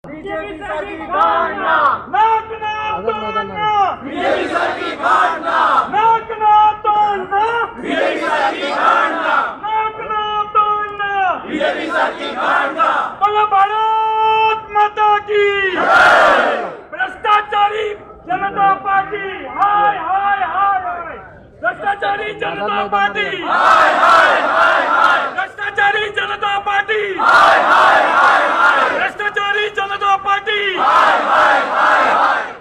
BJP सारखी घाण ना, नाक ना तोंड ना, बीजेपी सारखी घाण ना, नाक ना तोंड ना, बीजेपी सारखी घाण ना, नाक ना तोंड ना, बीजेपी सारखी घाण ना। बोलो भारत माता की जय। भ्रष्टाचारी जनता पार्टी हाय हाय हाय हाय। भ्रष्टाचारी जनता पार्टी हाय हाय हाय हाय। भ्रष्टाचारी जनता पार्टी हाय हाय हाय हाय। भ्रष्टाचारी जनता पार्टी हाय हाय हाय हाय।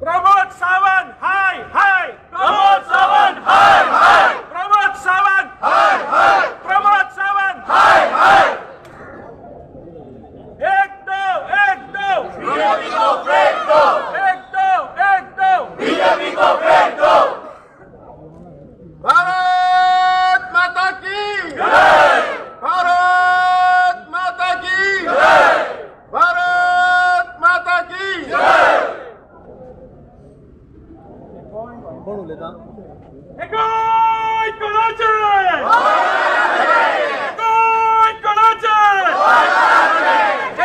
प्रमोद सावंत हाय हाय। प्रमोद सावंत हाय हाय। प्रमोद सावंत हाय हाय। प्रमोद सावंत हाय हाय। एक दो, एक दो, बीजेपी को ब्रेक दो। एक दो, एक दो, बीजेपी को ब्रेक दो। भारत माता की जय। भारत माता की जय। भारत माता की जय। कोण उलयता? गोंय कोणाचें? गोंय कोणाचें?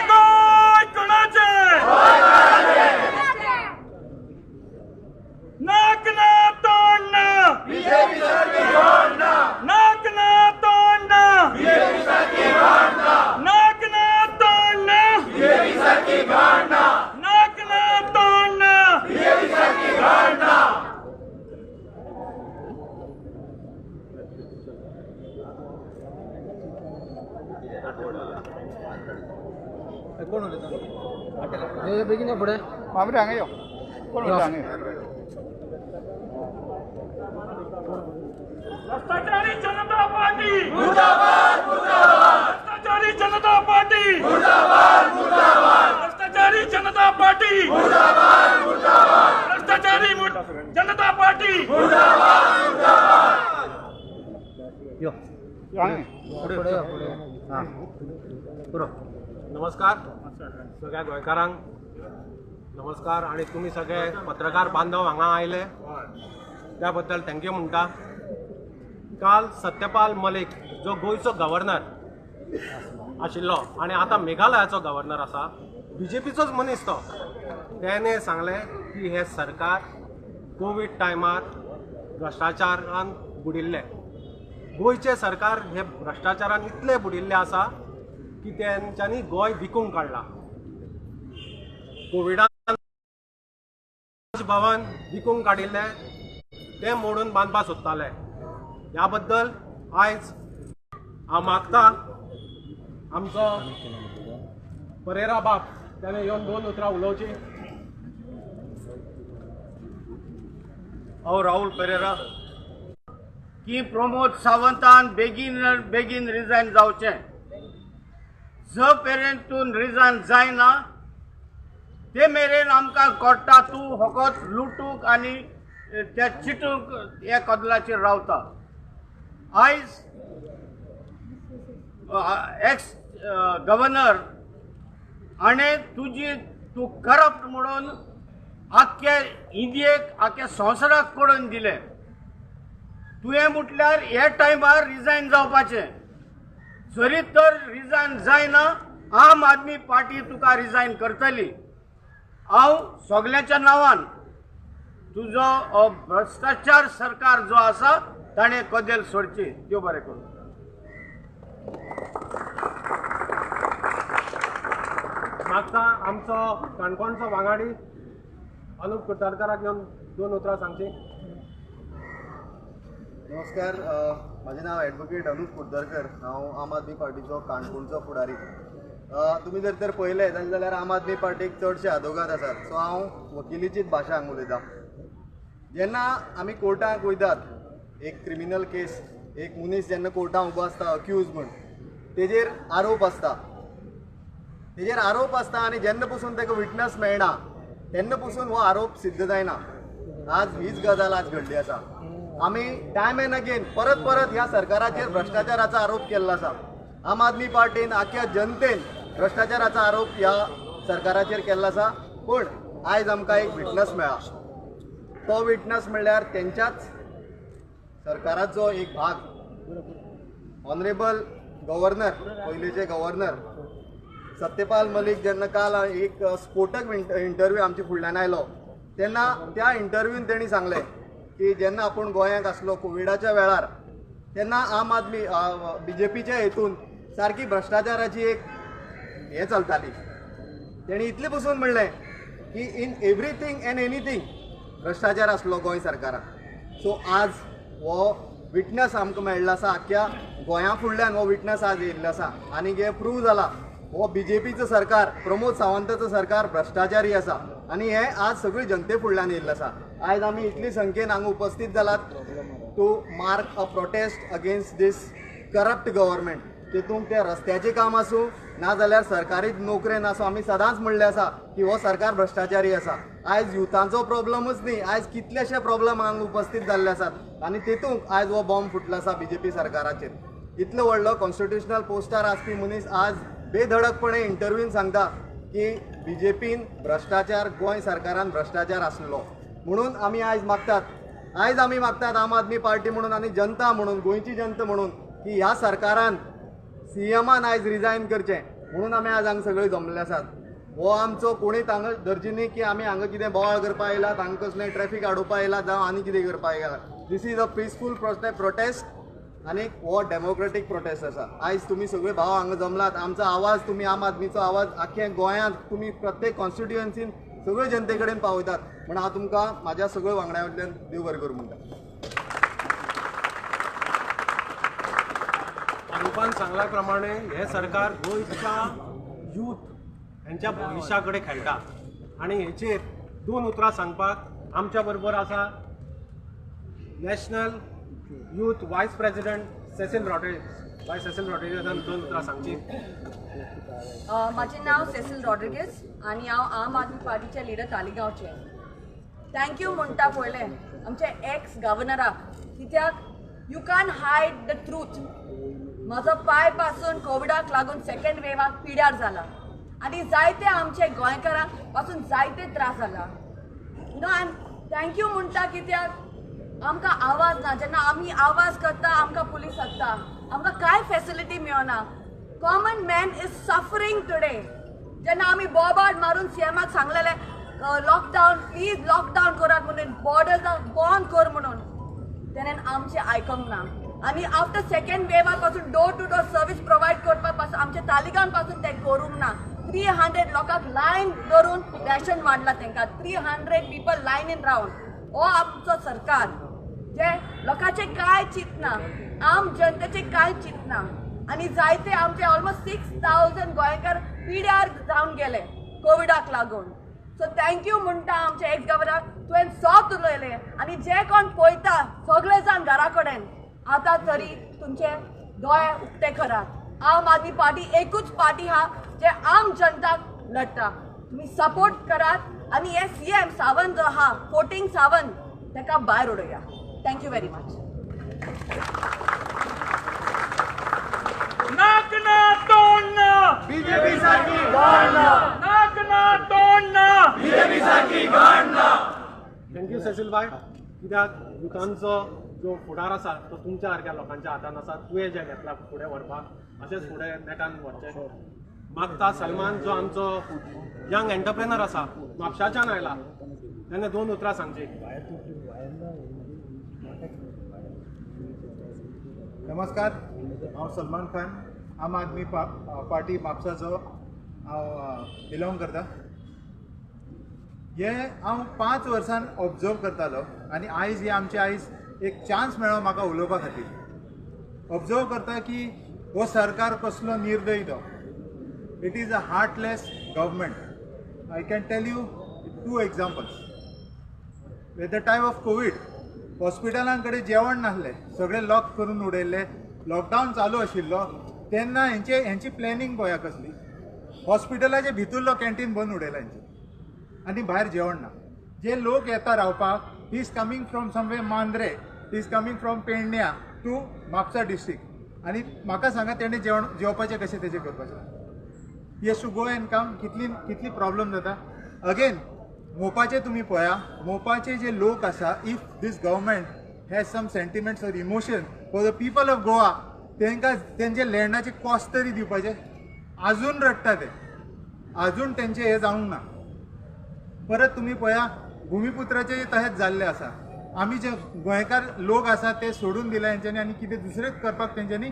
गोंय कोणाचें? नाक ना तोंड ना, बीजेपी सारखी घाण ना, नाक ना तोंड ना, बीजेपी सारखी घाण ना, नाक ना तोंड ना, बीजेपी सारखी घाण ना, नाक ना तोंड ना। बीजेपी सारखी घाण ना। कोण उलयता? बेगीन यो फुडें. मामरे हांगा यो, कोण उलयता हांगा यो. भ्रष्टाचारी जनता पार्टी मुर्दाबाद मुर्दाबाद। भ्रष्टाचारी जनता पार्टी मुर्दाबाद मुर्दाबाद। भ्रष्टाचारी जनता पार्टी मुर्दाबाद मुर्दाबाद। भ्रष्टाचारी जनता पार्टी मुर्दाबाद मुर्दाबाद। यो फुडें यो, फुडें. हां, पुरो. नमस्कार सगळ्या गोंयकारांक नमस्कार. आनी तुमी सगळे पत्रकार बांधव हांगा आयले त्या बद्दल thank you म्हणटा. काल सत्यपाल मलिक जो गोंयचो गव्हर्नर आशिल्लो आनी आतां मेघालयाचो गव्हर्नर आसा, बीजेपीचोच मनीस तो, तेणे सांगलें की हें सरकार कोवीड टायमार भ्रश्टाचारान बुडिल्लें. गोंयचें सरकार हे भ्रश्टाचारान इतलें बुडिल्लें आसा की तेंच्यांनी गोंय विकूंक काडलां. कोविडान भवन विकूंक काडिल्लें, तें मोडून बांदपाक सोदताले. ह्या बद्दल आयज हांव मागता आमचो परेरा बाप त्याने येवन दोन उतरां उलोवची. हांव राहुल पेरेरा. की प्रमोद सावंतान बेगीन बेगीन रिजायन जावचें. जो मेरेन तूं रिजायन जायना ते मेरेन आमकां कळटा तूं फकत लुटूंक आनी त्या चिटूंक ह्या कदलाचेर रावता. आयज एक्स गव्हर्नर आनी तुजी तूं करप्ट म्हणून आख्खे इंडियेक आख्ख्या संवसाराक कळोवन दिलें. तुवें म्हटल्यार ह्या टायमार रिजायन जावपाचें. जरी तर रिजायन जायना आम आदमी पार्टी तुका रिजायन करतली. हांव सगल्यांच्या नांवान तुजो हो भ्रश्टाचार सरकार जो आसा ताणें कदेल सोडची. देव बरें करूं. मागता आमचो काणकोणचो वांगडी अनुप कुडतरकाराक येवन दोन उतरां सांगची. नमस्कार, म्हजें नांव एडवोकेट अनुप कुडतरकर. हांव आम आदमी पार्टीचो काणकोणचो फुडारी. तुमी जर तर पळयलें जाल्यार आम आदमी पार्टीक चडशे आदोगाद आसात. सो हांव वकिलीचीच भाशा हांगा उलयतां. जेन्ना आमी कोर्टाक वयतात, एक क्रिमिनल केस, एक मनीस जेन्ना कोर्टान उबो आसता अक्यूज म्हूण, तेजेर आरोप आसता, तेजेर आरोप आसता आनी जेन्ना पसून ताका विटनस मेळना तेन्ना पसून हो आरोप सिद्ध जायना. आज हीच गजाल आज घडली आसा. आमी टायम एंड अगेन परत परत ह्या सरकाराचेर भ्रश्टाचाराचो आरोप केल्लो आसा. आम आदमी पार्टीन आख्या जनतेन भ्रश्टाचाराचो आरोप ह्या सरकाराचेर केल्लो आसा. पूण आयज आमकां एक विटनस मेळ्ळा. तो विटनस म्हणल्यार तेंच्याच सरकाराचो एक भाग, ऑनरेबल गव्हर्नर, पयलींचे गव्हर्नर सत्यपाल मलीक जेन्ना काल एक स्फोटक इंटरव्यू आमच्या फुडल्यान आयलो तेन्ना त्या इंटरव्यून तेणी सांगलें की जेन्ना आपूण गोंयांत आसलो कोविडाच्या वेळार तेन्ना आम आदमी बीजेपीच्या हेतून सारकी भ्रश्टाचाराची एक हें चलताली. तेणी इतलें पसून म्हणलें की इन एवरीथींग एंड एनीथींग भ्रश्टाचार आसलो गोंय सरकाराक. सो आज हो विटनस आमकां मेळ्ळो आसा, आख्ख्या गोंया फुडल्यान हो विटनस आज येयल्लो आसा आनी हें प्रूव जाला हो बीजेपीचो सरकार, प्रमोद सावंताचो सरकार भ्रश्टाचारी आसा आनी हें आज सगळी जनते फुडल्यान येयल्लें आसा. आयज आमी इतली संख्येन हांगा उपस्थित जालात to mark a protest against this corrupt government. तितूंत तें रस्त्याचें काम आसूं नाजाल्यार सरकारी नोकरेन आसूं, आमी सदांच म्हणलें आसा की हो सरकार भ्रश्टाचारी आसा. आयज युथांचो प्रॉब्लमूच न्ही, आयज कितलेशे प्रॉब्लम हांगा उपस्थित जाल्ले आसात आनी तितूंत आयज हो बॉम्ब फुटलो आसा बीजेपी सरकाराचेर. इतलो व्हडलो कॉन्स्टिट्युशनल पोस्टार आसपी मनीस आज बेधडकपणे इंटरव्यून सांगता की बीजेपीन भ्रश्टाचार, गोंय सरकारान भ्रश्टाचार आसलो. म्हणून आमी आयज मागतात, आयज आमी मागतात आम आदमी पार्टी म्हणून आनी जनता म्हणून, गोंयची जनता म्हणून की ह्या सरकारान सीएमान आयज रिजायन करचें. म्हणून आमी आज हांगा सगळे जमले आसात. हो आमचो कोणीच हांगा धरची न्ही की आमी हांगा कितें बोवाळ करपा आयलात, हांगा कसलें ट्रॅफीक हाडोवपा आयला जावं आनी कितें करपा आयला. This is a peaceful protest आनी हो डेमोक्रेटीक प्रोटेस्ट आसा. आयज तुमी सगळे भाव हांगा जमलात, आमचो आवाज तुमी, आम आदमीचो आवाज आख्ख्या गोंयांत तुमी प्रत्येक कॉन्स्टिट्युएन्सीन सगळे जनते कडेन पावयतात. म्हण हांव तुमकां म्हाज्या सगळ्या वांगड्या वयल्यान देव बरें करूं म्हणटा. अनुपान सांगल्या प्रमाणे हें सरकार गोंयच्या यूथ हेंच्या भविश्या कडेन खेळटा आनी हेचेर दोन उतरां सांगपाक आमच्या बरोबर आसा national youth vice president Cecil Rodrigues. बाय सेसील रॉड्रिगेजान दोन उतरां सांगची. म्हाजें नांव सेसील रॉड्रिगीस आनी हांव आम आदमी पार्टीचे लिडर तालिगांवचे. Thank you म्हणटा पयलें आमच्या एक्स गव्हर्नराक, कित्याक you can hide the truth. म्हजो पांय पासून कोविडाक लागून सेकंड वेवाक पिड्यार जाला आनी जायते आमचे गोंयकारांक पासून जायते त्रास जाला. You know आनी thank you म्हणटा कित्याक आमकां आवाज ना. जेन्ना आमी आवाज करता आमकां पुलीस हाडटा, आमकां कांय फेसिलिटी मेळना. Common man is suffering today. जेन्ना आमी बोबाट मारून सीएमाक सांगलेलें लॉकडावन प्लीज लॉकडावन करात म्हणून, बॉर्डर बंद कर म्हणून, तेणेन आमचें आयकोंक ना. आनी आफ्टर सेकंड वेवा पासून door to door service provide करपा पासून आमच्या तालिगान पासून तें करूंक ना. 300 लोकांक लायन धरून रॅशन वाडला तांकां, 300 पिपल लायनीन रावन. हो आमचो सरकार जे लोकांचें कांय चिंतना, आम जनतेचें कांय चिंतना. आनी जायते आमचे ऑलमोस्ट 6000 गोंयकार पिड्यार जावन गेले कोविडाक लागून. सो thank you म्हणटा आमच्या एक्स गव्हर्नराक, तुवें सत उलयलें. आनी जे कोण पळयता सगळे जाण घरा कडेन आतां तरी तुमचे दोळे उक्ते करात. आम आदमी पार्टी एकूच पार्टी आहा जे आम जनताक लडटा. तुमी सपोर्ट करात आनी हे सीएम सावंत जो आहा, फोटींग सावंत, ताका भायर उडोवया. Thank you very much. नाक ना तोडना, बीजेपी सारखी घाण ना, नाक ना तोडना, बीजेपी सारखी घाण ना. Thank you Cecil बाय. कित्याक युथांचो जो फुडार आसा तो तुमच्या सारक्या लोकांच्या हातान आसा. तुवें जें घेतला फुडें व्हरपाक अशेंच फुडें नेटान व्हरचें मागता. सलमान जो आमचो यंग एंटरप्रेनर आसा, म्हापशाच्यान आयला, तेणें दोन उतरां सांगची. नमस्कार, हांव सलमान खान, आम आदमी पार्टी म्हापसाचो हांव बिलोंग करता. हे हांव 5 वर्सान ऑब्जर्व करतालो आनी आयज हे आमचे आयज एक चान्स मेळ्ळो म्हाका उलोवपा खातीर. ऑब्जर्व करता की हो सरकार कसलो निर्दयी तो. It is a heartless government. I can tell you 2 examples. At the time of COVID हॉस्पिटलां कडेन जेवण नासलें, सगळें लॉक करून उडयल्लें, लॉकडावन चालू आशिल्लो तेन्ना हेंची प्लॅनिंग पळया कसली. हॉस्पिटलाचे भितरलो कॅन्टीन बंद उडयला हेंचे आनी भायर जेवण ना. जे लोक येता रावपाक, he is coming from somewhere Mandrem, he is coming from पेडण्या to Mapusa district. आनी म्हाका सांगा तेणें जेवपाचें कशें तेजें करपाचें. He has to go and come. कितली कितली प्रॉब्लम जाता. अगेन मोपाचे तुमी पळया, मोपाचे जे लोक आसा, if this government has some sentiments or emotion for the people of Goa, तांकां तेंचे लँडाचे कॉस्ट तरी दिवपाचे. आजून रडटा ते. आजून तेंचें हें जावंक ना. परत तुमी पळया, भुमिपुत्राचें तशेंच जाल्लें आसा. आमी जे गोंयकार लोक आसा ते सोडून दिले हेंच्यांनी आनी कितें दुसरेंच करपाक तेंच्यांनी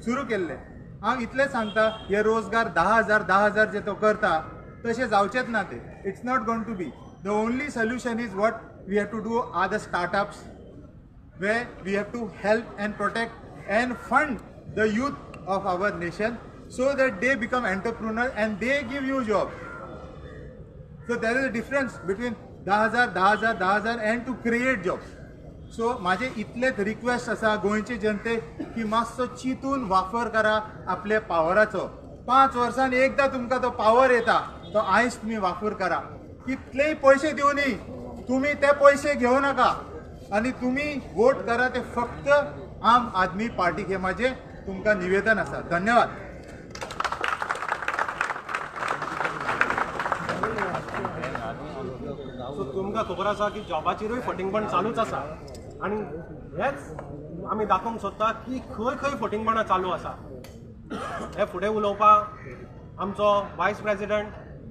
सुरू केल्लें. हांव इतलेंच सांगता, हे रोजगार 10,000 10,000 जे तो करता तशें जावचेंच ना ते. It's not going to be. The only solution is what we have to do are the startups, where we have to help and protect and fund the youth of our nation so that they become entrepreneurs and they give you job. So there is a difference between 10,000 10,000 10,000 and to create jobs. So माझे इतलेच request आसा गोंयचे जनतेक की मातसो चिंतून वापर करा आपल्या पावराचो. 5 वर्सांनी एकदां तुमकां तो पावर येता, तो आयज तुमी वापर करा. कितलेय पयशे दिवनी तुमी ते पयशे घेवं नाका आनी तुमी वोट करा ते फक्त आम आदमी पार्टीक. हे म्हाजें तुमकां निवेदन आसा. धन्यवाद. सो तुमकां खबर आसा की जॉबाचेरूय फटींगपण चालूच आसा आनी हेच आमी दाखोवंक सोदता की खंय खंय फटींगपणां चालू आसा. हे फुडें उलोवपाक आमचो vice president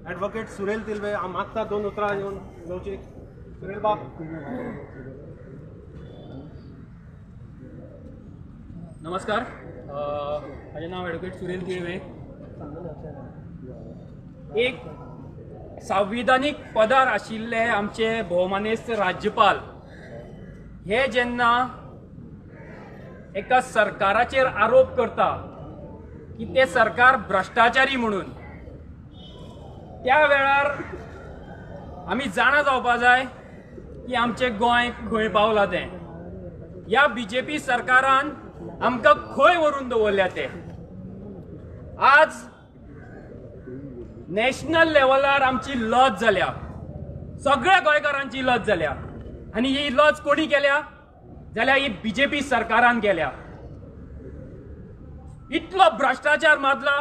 advocate Surel Tilve. हांव मागता 2 उतरां येवन उलोवची. सुरेल बाब. नमस्कार, म्हजें नांव एडवोकेट सुरेल तिळवे. एक संविधानीक पदार आशिल्ले आमचे भोवमानेस्त राज्यपाल हे जेन्ना एका सरकाराचेर आरोप करता की ते सरकार भ्रश्टाचारी म्हणून, त्या वेळार आमी जाणा जावपा जाय की आमचें गोंय खंय पावलां तें. ह्या बीजेपी सरकारान आमकां खंय व्हरून दवरल्या ते. आज नॅशनल लेवलार आमची लज जाल्या, सगळ्या गोंयकारांची लज जाल्या. आनी ही लज कोणी केल्या जाल्यार ही बीजेपी सरकारान केल्या. इतलो भ्रश्टाचार मातला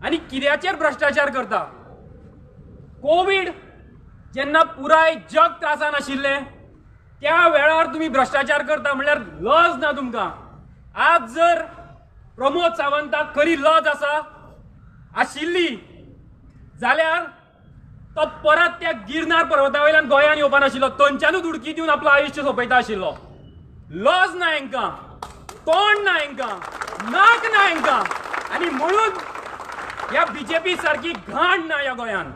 आनी कित्याचेर भ्रश्टाचार करता. कोवीड जेन्ना पुराय जग त्रासान आशिल्लें त्या वेळार तुमी भ्रश्टाचार करता म्हणल्यार लज ना तुमकां. आज जर प्रमोद सावंताक खरी लज आसा आशिल्ली जाल्यार तो परत त्या गिरनार पर्वता वयल्यान गोंयांत येवपा नाशिल्लो, थंयच्यानूच उडकी दिवन आपलो आयुश्य सोंपयता आशिल्लो. लज ना हेंकां, तोंड ना हेंकां, नाक ना हेंकां. आनी म्हणून ह्या बीजेपी सारकी घाण ना ह्या गोंयांत.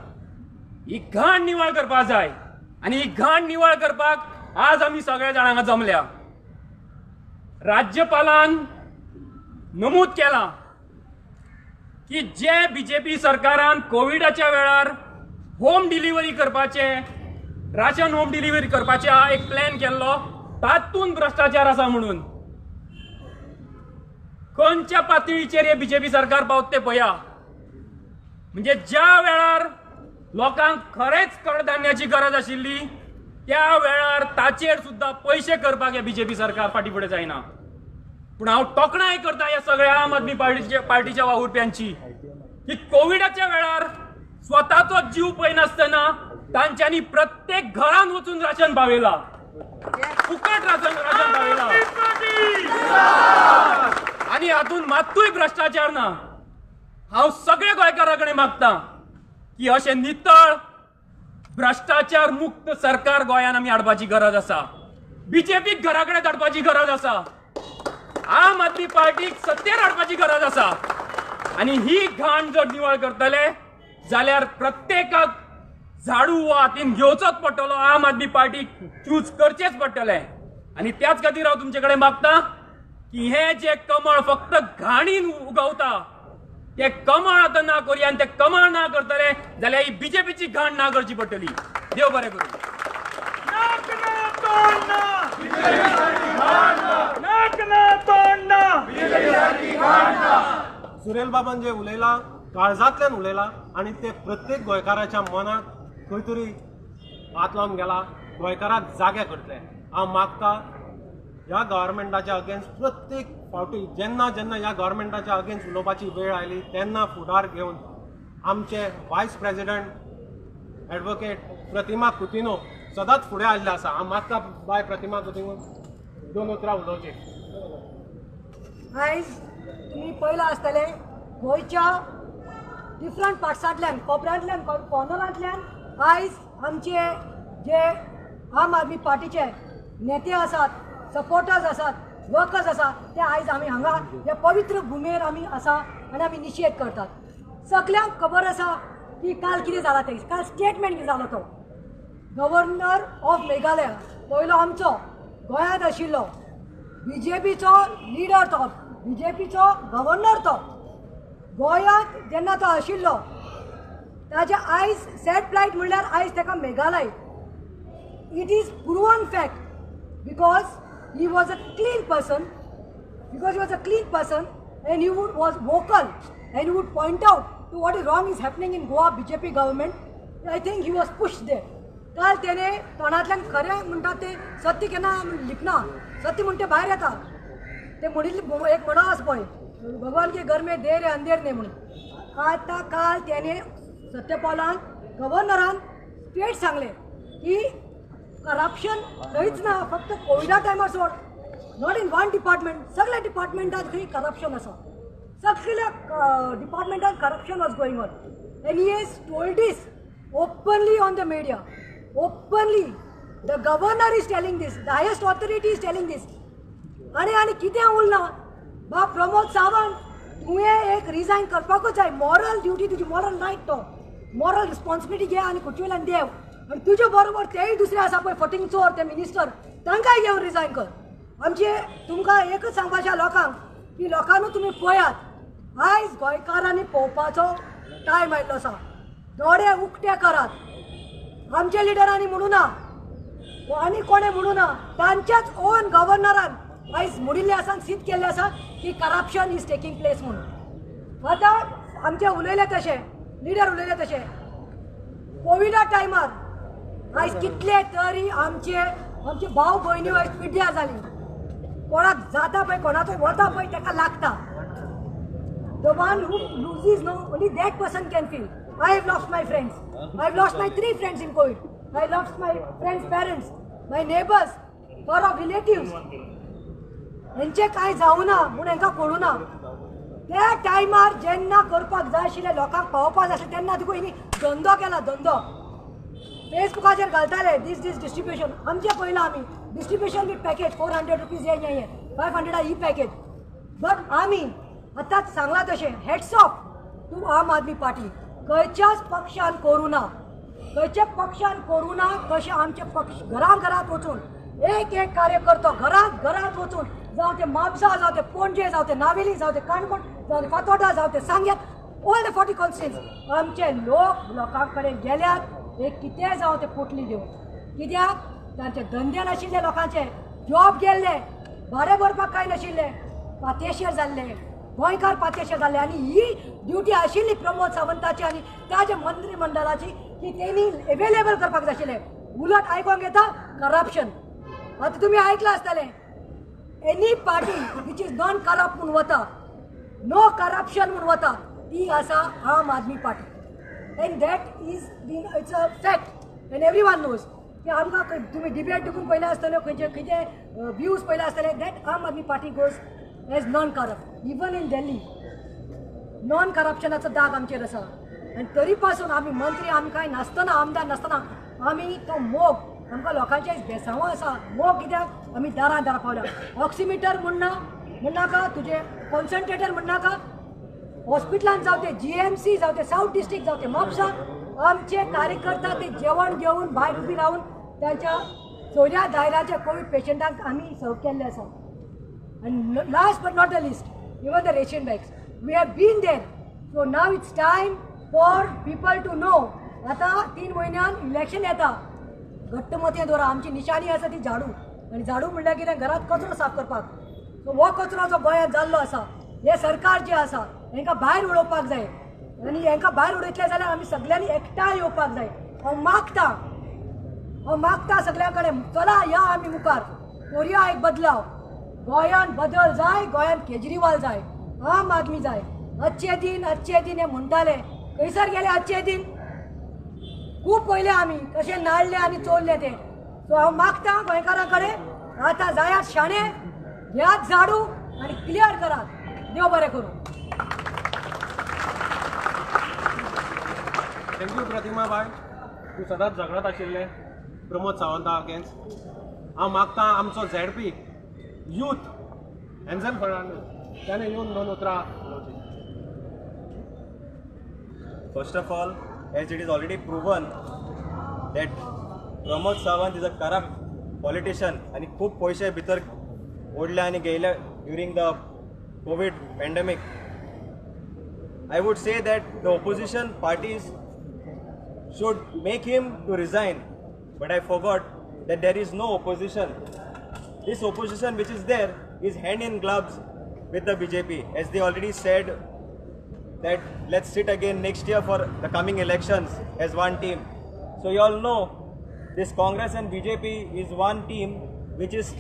ही घाण निवळ करपाक जाय आनी ही घाण निवळ करपाक आज आमी सगळे जाण हांगा जमल्या. राज्यपालान नमूद केलां की जे बीजेपी सरकारान कोविडाच्या वेळार होम डिलिव्हरी करपाचें, राशन होम डिलिव्हरी करपाचें एक प्लॅन केल्लो, तातूंत भ्रश्टाचार आसा म्हणून. खंयच्या पातळीचेर हे बीजेपी सरकार पावता तें पळया. म्हणजे ज्या वेळार लोकांक खरेंच कडधान्याची गरज आशिल्ली त्या वेळार ताचेर सुद्दां पयशे करपाक हे बीजेपी सरकार फाटीं फुडें जायना. पूण हांव तोखणाय करता ह्या सगळ्या आम आदमी पार्टीच्या वावुरप्यांची की कोविडाच्या वेळार स्वताचो जीव पळयनासतना तांच्यांनी प्रत्येक घरान वचून राशन पावयला, फुकट राशन पावयला आनी हातूंत मात्तूय भ्रश्टाचार ना. हांव सगळ्या गोंयकारां कडेन मागता की अशें नितळ भ्रश्टाचार मुक्त सरकार गोंयांत आमी हाडपाची गरज आसा. बीजेपीक घरा कडेन धाडपाची गरज आसा. आम आदमी पार्टीक सत्तेर हाडपाची गरज आसा. आनी ही घाण जर निवळ करतले जाल्यार प्रत्येकाक झाडू हो हातीन घेवचोच पडटलो, आम आदमी पार्टीक चूज करचेच पडटले. आनी त्याच खातीर हांव तुमचे कडेन मागता की हे जे कमळ फक्त घाणीन उगवता ते कमळ आतां ना करुया. आनी ते कमळ ना करतले जाल्यार ही बीजेपीची घाण ना करची पडटली. देव बरें करूं. सुरेल बाबान जे उलयला काळजांतल्यान उलयला आनी ते प्रत्येक गोंयकाराच्या मनाक खंय तरी हात लावन गेला, गोंयकाराक जागे करतले. हांव मागता ह्या गव्हर्मेंटाच्या अगेन्स्ट प्रत्येक फावटी जेन्ना जेन्ना ह्या गव्हर्मेंटाच्या अगेन्स्ट उलोवपाची वेळ आयली तेन्ना फुडार घेवन आमचे vice president advocate Pratima Coutinho सदांच फुडें आयिल्ले आसा. हांव मागता बाय प्रतिमा कुतिन्हो 2 उतरां उलोवची. आयज तुमी पळयलां आसतलें गोंयच्या डिफरंट पार्ट्सांतल्यान, कोपऱ्यांतल्यान, कॉर्नरांतल्यान आयज आमचे जे आम आदमी पार्टीचे नेते आसात, सपोर्टर्स आसात, वर्कर्स आसात, ते आयज आमी हांगा ह्या पवित्र भुमेर आमी आसा आनी आमी निशेध करतात. सगल्यांक खबर आसा की काल कितें जाला तें, काल स्टेटमेंट कितें जालो तो. गव्हर्नर ऑफ मेघालय पयलो आमचो गोंयांत आशिल्लो, बीजेपीचो लिडर तो, बीजेपीचो गव्हर्नर तो, गोंयांत जेन्ना तो आशिल्लो ताजे आयज सॅड प्लायट म्हणल्यार आयज ताका Meghalaya. It is proven fact because he was a clean person, because he was a clean person and he was vocal and he would point out to what is wrong is happening in Goa BJP government. I think he was pushed there. काल तेणे तोंडांतल्यान खरें म्हणटा तें सत्य केन्ना लिपना, सत्य म्हणटा तें भायर येता. ते म्हणिल्लें एक म्हणा आसा पळय, भगवान के घर में देर है अंधेर नहीं म्हणून. आतां काल तेणे सत्यपालान गव्हर्नरान स्ट्रेट सांगलें की करप्शन खंयच ना, फक्त कोविडा टायमार सोड, not in one department, सगळ्या डिपार्टमेंटात खंय करप्शन आसा, सगळ्या डिपार्टमेंटात corruption was going on. And he has told this openly on the media, openly the governor is telling this, the highest authority is telling this. आनी आनी कितें उरना बा प्रमोद सावंत, तुवें एक रिजायन करपाकूच जाय. मॉरल ड्युटी तुजी, मॉरल रायट तो, मॉरल रिस्पॉन्सिबिलिटी घे आनी खुर्चे वयल्यान देंव. आनी तुजे बरोबर तेय दुसरे आसा पळय फटींग चोर, ते मिनिस्टर, तांकांय घेवन रिजायन कर. आमचे तुमकां एकच सांगपाचें लोकांक की लोकांनू तुमी पळयात, आयज गोंयकारांनी पळोवपाचो टायम आयिल्लो आसा. दोळे उक्ते करात. आमच्या लिडरांनी म्हणू ना आनी कोणें म्हणू ना, तांच्याच ओन गव्हर्नरान आयज म्हणिल्लें आसा, सिद्ध केल्लें आसा की करप्शन is taking place म्हणून. आतां आमचे उलयले तशें, लिडर उलयले तशें, कोविडा टायमार आयज कितले तरी आमचे आमचे भाव भयणी आयज पिड्ड्यार जाली. कोणाक जाता पळय, कोणाचो वता पळय ताका लागता. The one who loses no, only that person can feel. I have lost my friends. I have lost my 3 friends in COVID. I lost my friends' parents, my neighbors, far off relatives. हेंचे कांय जावं ना म्हूण हेंकां कळूं ना. त्या टायमार जेन्ना करपाक जाय आशिल्लें, लोकांक पावोवपाक जाय आशिल्लें, तेन्ना तुका हेणी धंदो केला, धंदो. फेसबुकाचेर घालताले दीस दीस डिस्ट्रिब्युशन. आमचें पळयलां आमी डिस्ट्रिब्युशन वीथ पॅकेज 400 रुपीज हें हें 500 ही पॅकेज. बट आमी आतांच सांगलां तशें, hats off to Aam Aadmi Party. खंयच्याच पक्षान करूं ना, खंयच्या पक्षान करूं ना तशें आमचे पक्ष घरां घरांत वचून एक एक कार्यकर्तो घरांत घरांत वचून, जावं ते म्हापसा, जावं ते पणजे, जावं ते नावेली, जावं ते काणकोण, जावं ते फातोर्डा, जावं ते सांग्यात, ऑल the 40 constituency आमचे लोक लोकां कडेन गेल्यात. एक कितेंय जावं ते पोटली घेवन, कित्याक तांचे धंदे नाशिल्ले, लोकांचे जॉब गेल्ले, भाडें भरपाक कांय नाशिल्लें, पातेशेर जाल्ले, गोंयकार पातेशेर जाल्ले. आनी ही ड्युटी आशिल्ली प्रमोद सावंताची आनी ताजे मंत्रीमंडळाची की तेणी एवेलेबल करपाक जाय आशिल्लें. उलट आयकोंक येता करप्शन. आतां तुमी आयकलां आसतलें, any party which is non corrupt म्हूण वता, नो करप्शन म्हूण वता, ती आसा Aam Aadmi Party. And that is been, it's a fact and every one knows की आमकां तुमी डिबेट देखून पळयले आसतले, खंयचे खंयचे व्यूज पळयले आसतले, that Aam Aadmi Party goes as non corrupt. Even in Delhi non करप्शनाचो दाग आमचेर आसा. आनी तरी पासून आमी मंत्री, आमी कांय नासतना, आमदार नासतना आमी तो मोग आमकां लोकांचे बेसांव आसा. मोग कित्याक आमी दारां दारां पावल्या. ऑक्सिमिटर म्हणना म्हणनाका, तुजें कॉन्सन्ट्रेटर म्हणनाका, हॉस्पिटलान जावं ते GMC, जावं ते सावथ डिस्ट्रिक्ट, जावं ते म्हापसा, आमचे कार्यकर्ता ते जेवण घेवन भायर उबी रावन तांच्या सोयऱ्या दायराच्या कोवीड पेशंटांक आमी सर्व केल्ले आसा. And last but not the least, even the ration bags, we have been there. So now it's time for people to know. आतां 3 म्हयन्यान इलेक्शन येता, घट्ट मतीं दवरा, आमची निशाणी आसा ती झाडू. आनी झाडू म्हणल्यार कितें, घरांत कचरो साफ करपाक. सो हो कचरो जो गोंयांत जाल्लो आसा, हें सरकार जें आसा हेंकां भायर उडोवपाक जाय. आनी हेंकां भायर उडयतले जाल्यार आमी सगल्यांनी एकठांय येवपाक जाय. हांव मागता, हांव मागता सगल्यां कडेन, चला या आमी मुखार करुया एक बदलाव. गोंयांत बदल जाय, गोंयांत केजरीवाल जाय, आम आदमी जाय. अच्छे दिन अच्छे दिन हे म्हणटाले, खंयसर गेले अच्छे दिन? खूब पळयले आमी कशे नाडले आनी चोरले ते. सो हांव मागता गोंयकारां कडेन, आतां जायात शाणे, घेयात झाडू आनी क्लियर करात. देव बरें करूं. Thank you प्रतिमा बाय, तूं सदांच झगडत आशिल्लें प्रमोद सावंता अगेन्स्ट. हांव मागता आमचो ZP youth एन्झल फर्नांडीस ताणें येवन दोन उतरां उलोवचीं. First of all, as it is already proven that Pramod Sawant is a corrupt politician आनी खूब पयशे भितर ओडले आनी घेयले during the COVID pandemic. I would say that the opposition parties should make him to resign, but I forgot that there is no opposition. This opposition which is there is hand in gloves with the BJP, as they already said that let's sit again next year for the coming elections as one team. So you all know this Congress and BJP is one team which is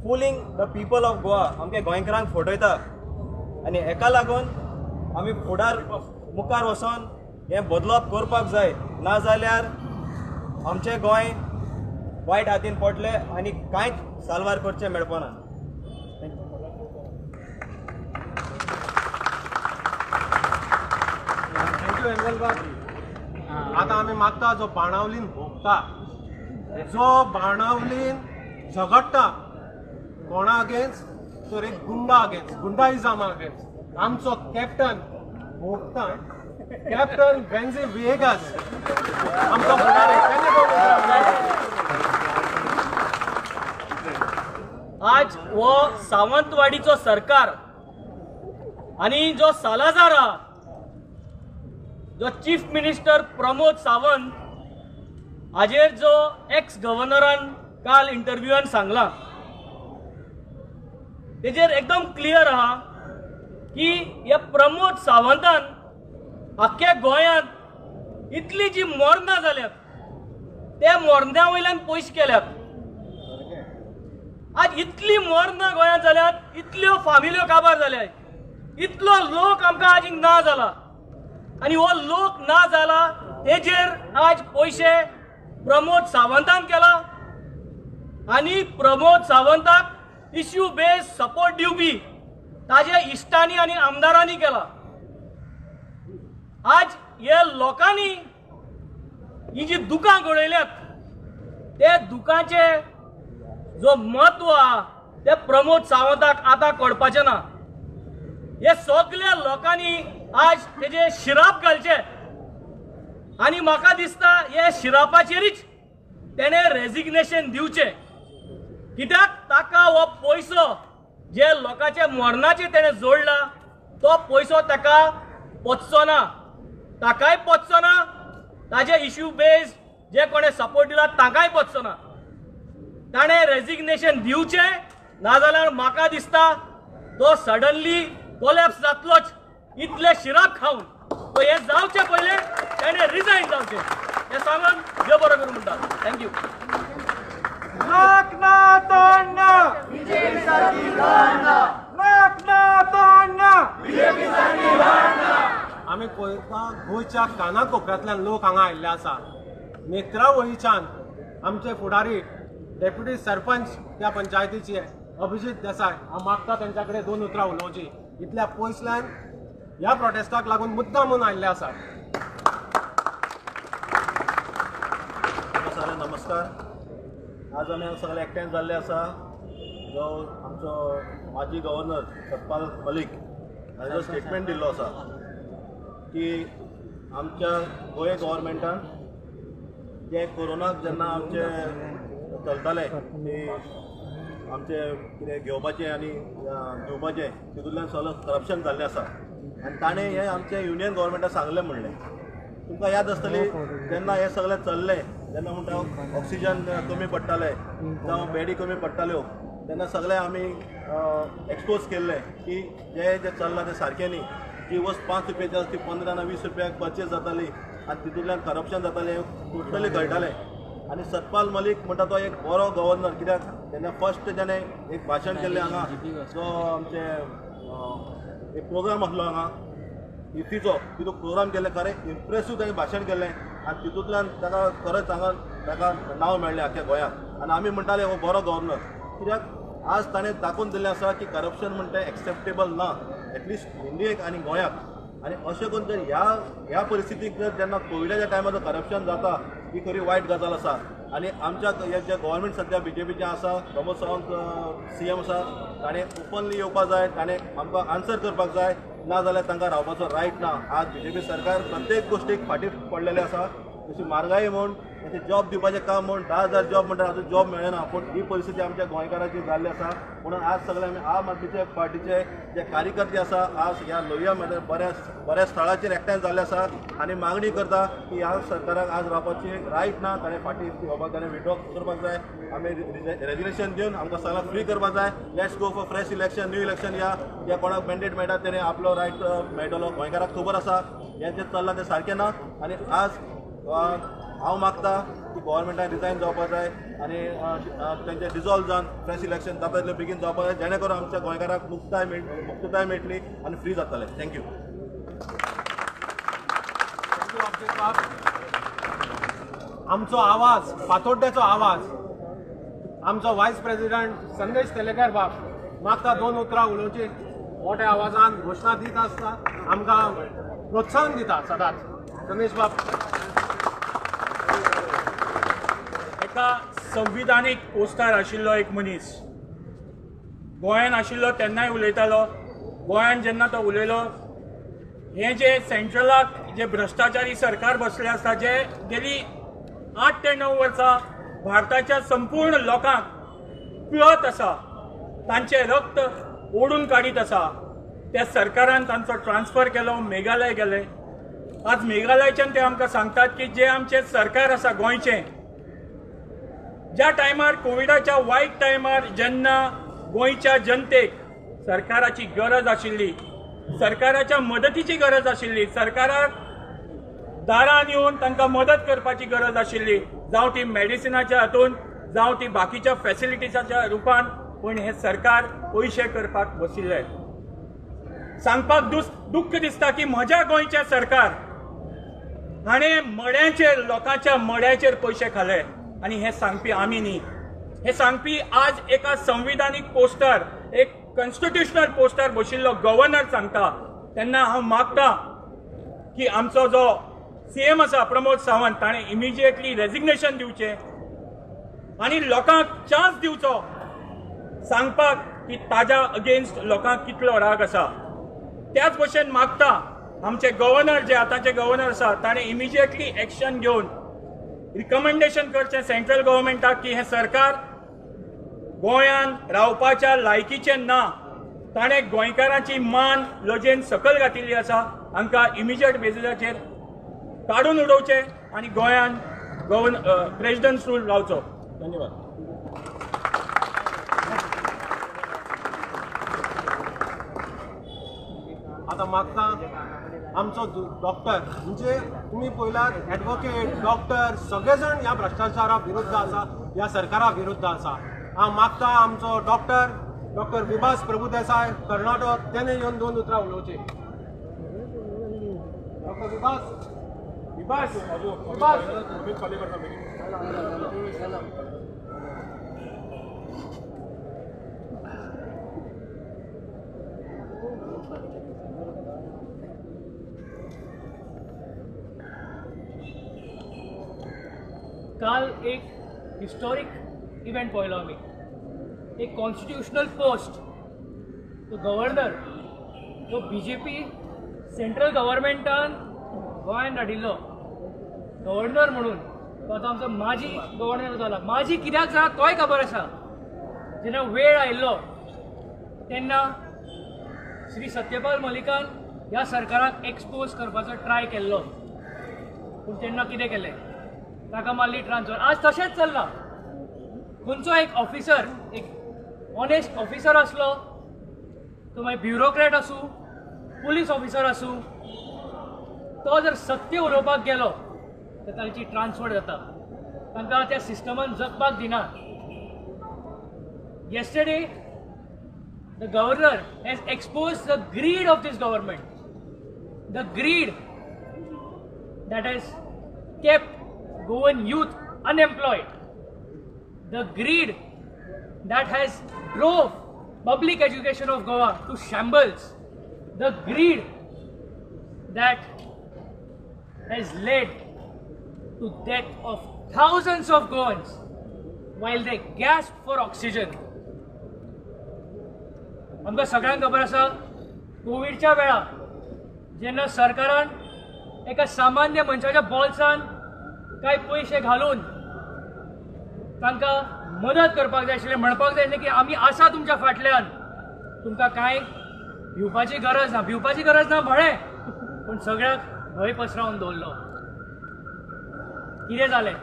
fooling the people of Goa. आमके गोंयकारांक फटयता आनी हेका लागून आमी फुडार मुखार वचोन हें बदलप करपाक जाय, नाजाल्यार आमचें गोंय वायट हातीन पडलें आनी कांयच साल्वार करचें मेळपाना. Thank you एन्झल बाब. आतां आमी मागता जो बाणावलीन भोगता, जो बाणावलीन झगडटा कोणा अगेन्स्ट, तर एक गुंडा अगेन्स्ट, गुंडाइजमा अगेन्स्ट, आमचो कॅप्टन भोगता, कॅप्टन वेन्झी विएगास आमचो फुडारी. तेणें दोन उतरां उलोवचीं. आज हो सावंतवाडीचो सरकार आनी जो सालाजार आहा, जो चीफ मिनिस्टर प्रमोद सावंत हाजेर जो एक्स गव्हर्नरान काल इंटरव्यूआन सांगलां तेजेर एकदम क्लियर आहा की ह्या प्रमोद सावंतान आख्ख्या गोंयांत इतली जी मरणां जाल्यात त्या मरणां वयल्यान पयशे केल्यात. आज इतली मरणां गोंयांत जाल्यात, इतल्यो फामिल्यो काबार जाल्यात, इतलो लोक आमकां आज ना जाला आनी हो लोक ना जाला तेजेर आज पयशे प्रमोद सावंतान केला आनी प्रमोद सावंताक इश्यू बेज सपोर्ट दिवपी ताजे इश्टांनी आनी आमदारांनी केला. आज हे लोकांनी ही जी दुकां घडयल्यात ते दुकांचे जो म्हत्व आहा ते प्रमोद सावंताक आतां कळपाचें ना. हे सगल्या लोकांनी आज तेजे शिराप घालचे आनी म्हाका दिसता हे शिरापाचेरीच तेणें रेजिग्नेशन दिवचें, कित्याक ताका हो पयसो जे लोकांचे मरणाचे तेणें जोडला तो पयसो ताका पचचो ना, ताकाय पचचो ना, ताजे इश्यू बेज जे कोणें सपोर्ट दिला ताकाय पचचो ना. ताणें रेजिग्नेशन दिवचें, नाजाल्यार म्हाका दिसता तो सडनली कोलॅप्स जातलोच इतले शिराप खावन. तो हें जावचें पयलें ताणें रिजायन जावचें हें सांगून देव बरो करूं म्हणटा. Thank you. नाक ना तोडना, नाक ना तोडना. आमी पळयता गोंयच्या कानाकोपऱ्यांतल्यान लोक हांगा आयिल्ले आसा. नेत्रावळीच्यान आमचे फुडारी डेप्युटी सरपंच त्या पंचायतीचे अभिजीत देसाय, हांव मागता तेंच्या कडेन दोन उतरां उलोवचीं. इतल्या पयसल्यान ह्या प्रोटेस्टाक लागून मुद्दाम म्हणून आयिल्ले आसा. सगळ्यांक नमस्कार. आज आमी सगळे एकठांय जाल्ले आसा जो आमचो माजी गव्हर्नर सतपाल मलीक हांचो स्टेटमेंट दिल्लो आसा की आमच्या गोंय गव्हर्मेंटान जे कोरोनाक जेन्ना आमचे चलताले की आमचे कितें घेवपाचें आनी दिवपाचें तितूंतल्यान सगळें करप्शन जाल्लें आसा आनी ताणें हें आमच्या युनियन गव्हर्मेंटाक सांगलें म्हणलें. तुमकां याद आसतली जेन्ना हें सगळें चल्लें जेन्ना म्हणटा ऑक्सिजन कमी पडटाले जावं बेडी कमी पडटाल्यो तेन्ना सगळें आमी एक्सपोज केल्लें की जें जें चल्लां तें सारकें न्ही. जी वस्त 5 रुपयाची आसा ती 15 ना 20 रुपयाक पर्चेस जाताली आनी तितूंतल्यान करप्शन जातालें हें टोटली कळटालें. आनी सतपाल मलीक म्हणटा तो एक बरो गव्हर्नर, कित्याक तेन्ना फर्स्ट तेणें एक भाशण केल्लें हांगा जो आमचें एक प्रोग्राम आसलो हांगा इफ्फीचो, तितूंत प्रोग्राम केल्लें खरें इम्प्रेसीव ताणें भाशण केल्लें आनी तितूंतल्यान ताका खरेंच हांगा ताका नांव मेळ्ळें आख्ख्या गोंयांत. आनी आमी म्हणटाले हो बरो गव्हर्नर, कित्याक आज ताणें दाखोवन दिल्लें आसा की करप्शन म्हणटा एक्सेप्टेबल ना एटलिस्ट इंडियेक आनी गोंयाक. आनी अशें करून जर ह्या ह्या परिस्थितीक जर जेन्ना कोविडाच्या टायमार जर करप्शन जाता ही खरी वायट गजाल आसा. आनी आमच्या हे जे गव्हर्मेंट सद्या बीजेपीचें आसा, प्रमोद सावंत सीएम आसा, ताणें ओपनली येवपाक जाय, ताणें आमकां आन्सर करपाक जाय, ना जाल्यार तांकां रावपाचो रायट ना. आज बीजेपी सरकार प्रत्येक गोश्टीक फाटीं पडलेलें आसा, जशी म्हारगाय म्हूण, जशें जॉब दिवपाचें काम म्हूण, 10,000 जॉब म्हणटा आजून जॉब मेळना. पूण ही परिस्थिती आमच्या गोंयकाराची जाल्ली आसा. म्हणून आज सगळे आमी आम आदमीचे पार्टीचे जे कार्यकर्ते आसा आज ह्या लोहिया मैदान बऱ्या स्थळाचेर एकठांय जाल्ले आसा आनी मागणी करता की ह्या सरकाराक आज रावपाची रायट ना, ताणें फाटीं येवपाक, ताणें विड्रॉ करपाक जाय. आमी रेजिग्नेशन दिवन आमकां सगळ्यांक फ्री करपाक जाय. Let's go for fresh election, new election. या ज्या कोणाक मॅन्डेट मेळटा तेणें आपलो रायट मेळटलो. गोंयकाराक खबर आसा हें जें चल्लां तें सारकें ना. आनी आज हांव मागता की गव्हर्मेंटान रिजायन जावपाक जाय आनी तेंचें डिजॉल्व जावन फ्रेश इलेक्शन जाता तितले बेगीन जावपाक जाय, जेणे करून आमच्या गोंयकाराक मुक्तताय मेळटली आनी फ्री जातले. Thank you. आमचो आवाज, फातोड्ड्याचो आवाज, आमचो वायस प्रेसिडेंट संदेश तेलेकर बाब मागता 2 उतरां उलोवची. मोठ्या आवाजान घोशणा दित आसता, आमकां प्रोत्साहन दिता सदांच. संदेश बाब. एका संविधानीक पोस्टार आशिल्लो एक मनीस गोंयान आशिल्लो तेन्नाय उलयतालो. गोंयान जेन्ना तो उलयलो, हें जे सेंट्रलाक जे भ्रश्टाचारी सरकार बसले आसा, जे गेली 8 ते 9 वर्सां भारताच्या संपूर्ण लोकांक पिळत आसा, तांचें रक्त ओडून काडीत आसा, त्या सरकारान तांचो ट्रान्सफर केलो, मेघालय गेले. आज मेघालयच्यान ते आमकां सांगतात की जे आमचें सरकार आसा गोंयचें, ज्या टायमार कोविडाच्या वायट टायमार जेन्ना गोंयच्या जनतेक सरकाराची गरज आशिल्ली, सरकाराच्या मदतीची गरज आशिल्ली, सरकाराक दारान येवन तांकां मदत करपाची गरज आशिल्ली, जावं ती मेडिसिनाच्या हातून, जावं ती बाकीच्या फॅसिलिटीजाच्या रुपान, पूण हें सरकार पयशे करपाक बशिल्लें. सांगपाक दुख्ख दिसता की म्हज्या गोंयचें सरकार हाणें मड्यांचेर, लोकांच्या मड्याचेर पयशे खाले. आनी हें सांगपी आमी न्ही, हें सांगपी आज एका संविधानीक पोस्टार, एक कॉन्स्टिट्युशनल पोस्टार बशिल्लो गव्हर्नर सांगता. तेन्ना हांव मागता की आमचो जो सीएम आसा प्रमोद सावंत, ताणें इमिजिएटली रेजिग्नेशन दिवचें आनी लोकांक चान्स दिवचो सांगपाक की ताज्या अगेन्स्ट लोकांक कितलो राग आसा. त्याच भशेन मागता आमचे गव्हर्नर जे आतांचे गव्हर्नर आसा ताणें इमिजिएटली एक्शन घेवन रिकमेंडेशन करचें सेंट्रल गव्हर्मेंटाक की हें सरकार गोंयान रावपाच्या लायकीचें ना, ताणें गोंयकारांची मान लजेन सकयल घातिल्ली आसा, हांकां इमिजिएट बेजिसाचेर काडून उडोवचें आनी गोंयान प्रेसिडेंट रूल लावचो. धन्यवाद. आतां मागता आमचो डॉक्टर, म्हणजे तुमी पळयलात एडवोकेट, डॉक्टर सगळे जाण ह्या भ्रश्टाचारा विरुद्ध आसा, ह्या सरकारा विरुद्ध आसा. हांव मागता आमचो डॉक्टर, डॉक्टर विभास प्रभुदेसाय कर्नाटक, तेणे येवन 2 उतरां उलोवची. डॉक्टर विभास. विभास विभास काल एक हिस्टॉरीक इव्हेंट पळयलो आमी. एक कॉन्स्टिट्युशनल पोस्ट, तो गव्हर्नर जो बी जे पी सेंट्रल गव्हर्मेंटान गोंयान धाडिल्लो गव्हर्नर म्हणून, तो आतां आमचो माजी गव्हर्नर जाला. माजी कित्याक जाला तोय खबर आसा. जेन्ना वेळ आयिल्लो तेन्ना श्री सत्यपाल मलिकान ह्या सरकाराक एक्सपोज करपाचो ट्राय केल्लो, पूण तेन्ना कितें केलें, ताका मारली ट्रान्सफर. आज तशेंच चल्लां. खंयचो एक ऑफिसर, एक ऑनेस्ट ऑफिसर आसलो, तो मागीर ब्युरोक्रॅट आसूं, पुलीस ऑफिसर आसूं, तो जर सत्य उलोवपाक गेलो तर तांची ट्रान्सफर जाता. तांकां त्या सिस्टमान जगपाक दिना. Yesterday the governor has exposed the greed of this government, the greed that has kept Goan youth unemployed, the greed that has drove public education of Goa to shambles, the greed that has led to death of thousands of Goans while they gasp for oxygen. आमकां सगळ्यांक खबर आसा, कोविडच्या वेळार जेन्ना सरकारान एका सामान्य मनशाच्या बोल्सान कांय पयशे घालून तांकां मदत करपाक जाय आशिल्लें, म्हणपाक जाय आशिल्लें की आमी आसा तुमच्या फाटल्यान, तुमकां कांय भिवपाची गरज ना. भिवपाची गरज ना म्हळें, पूण सगळ्याक भंय पसरावन दवरलो. कितें जालें?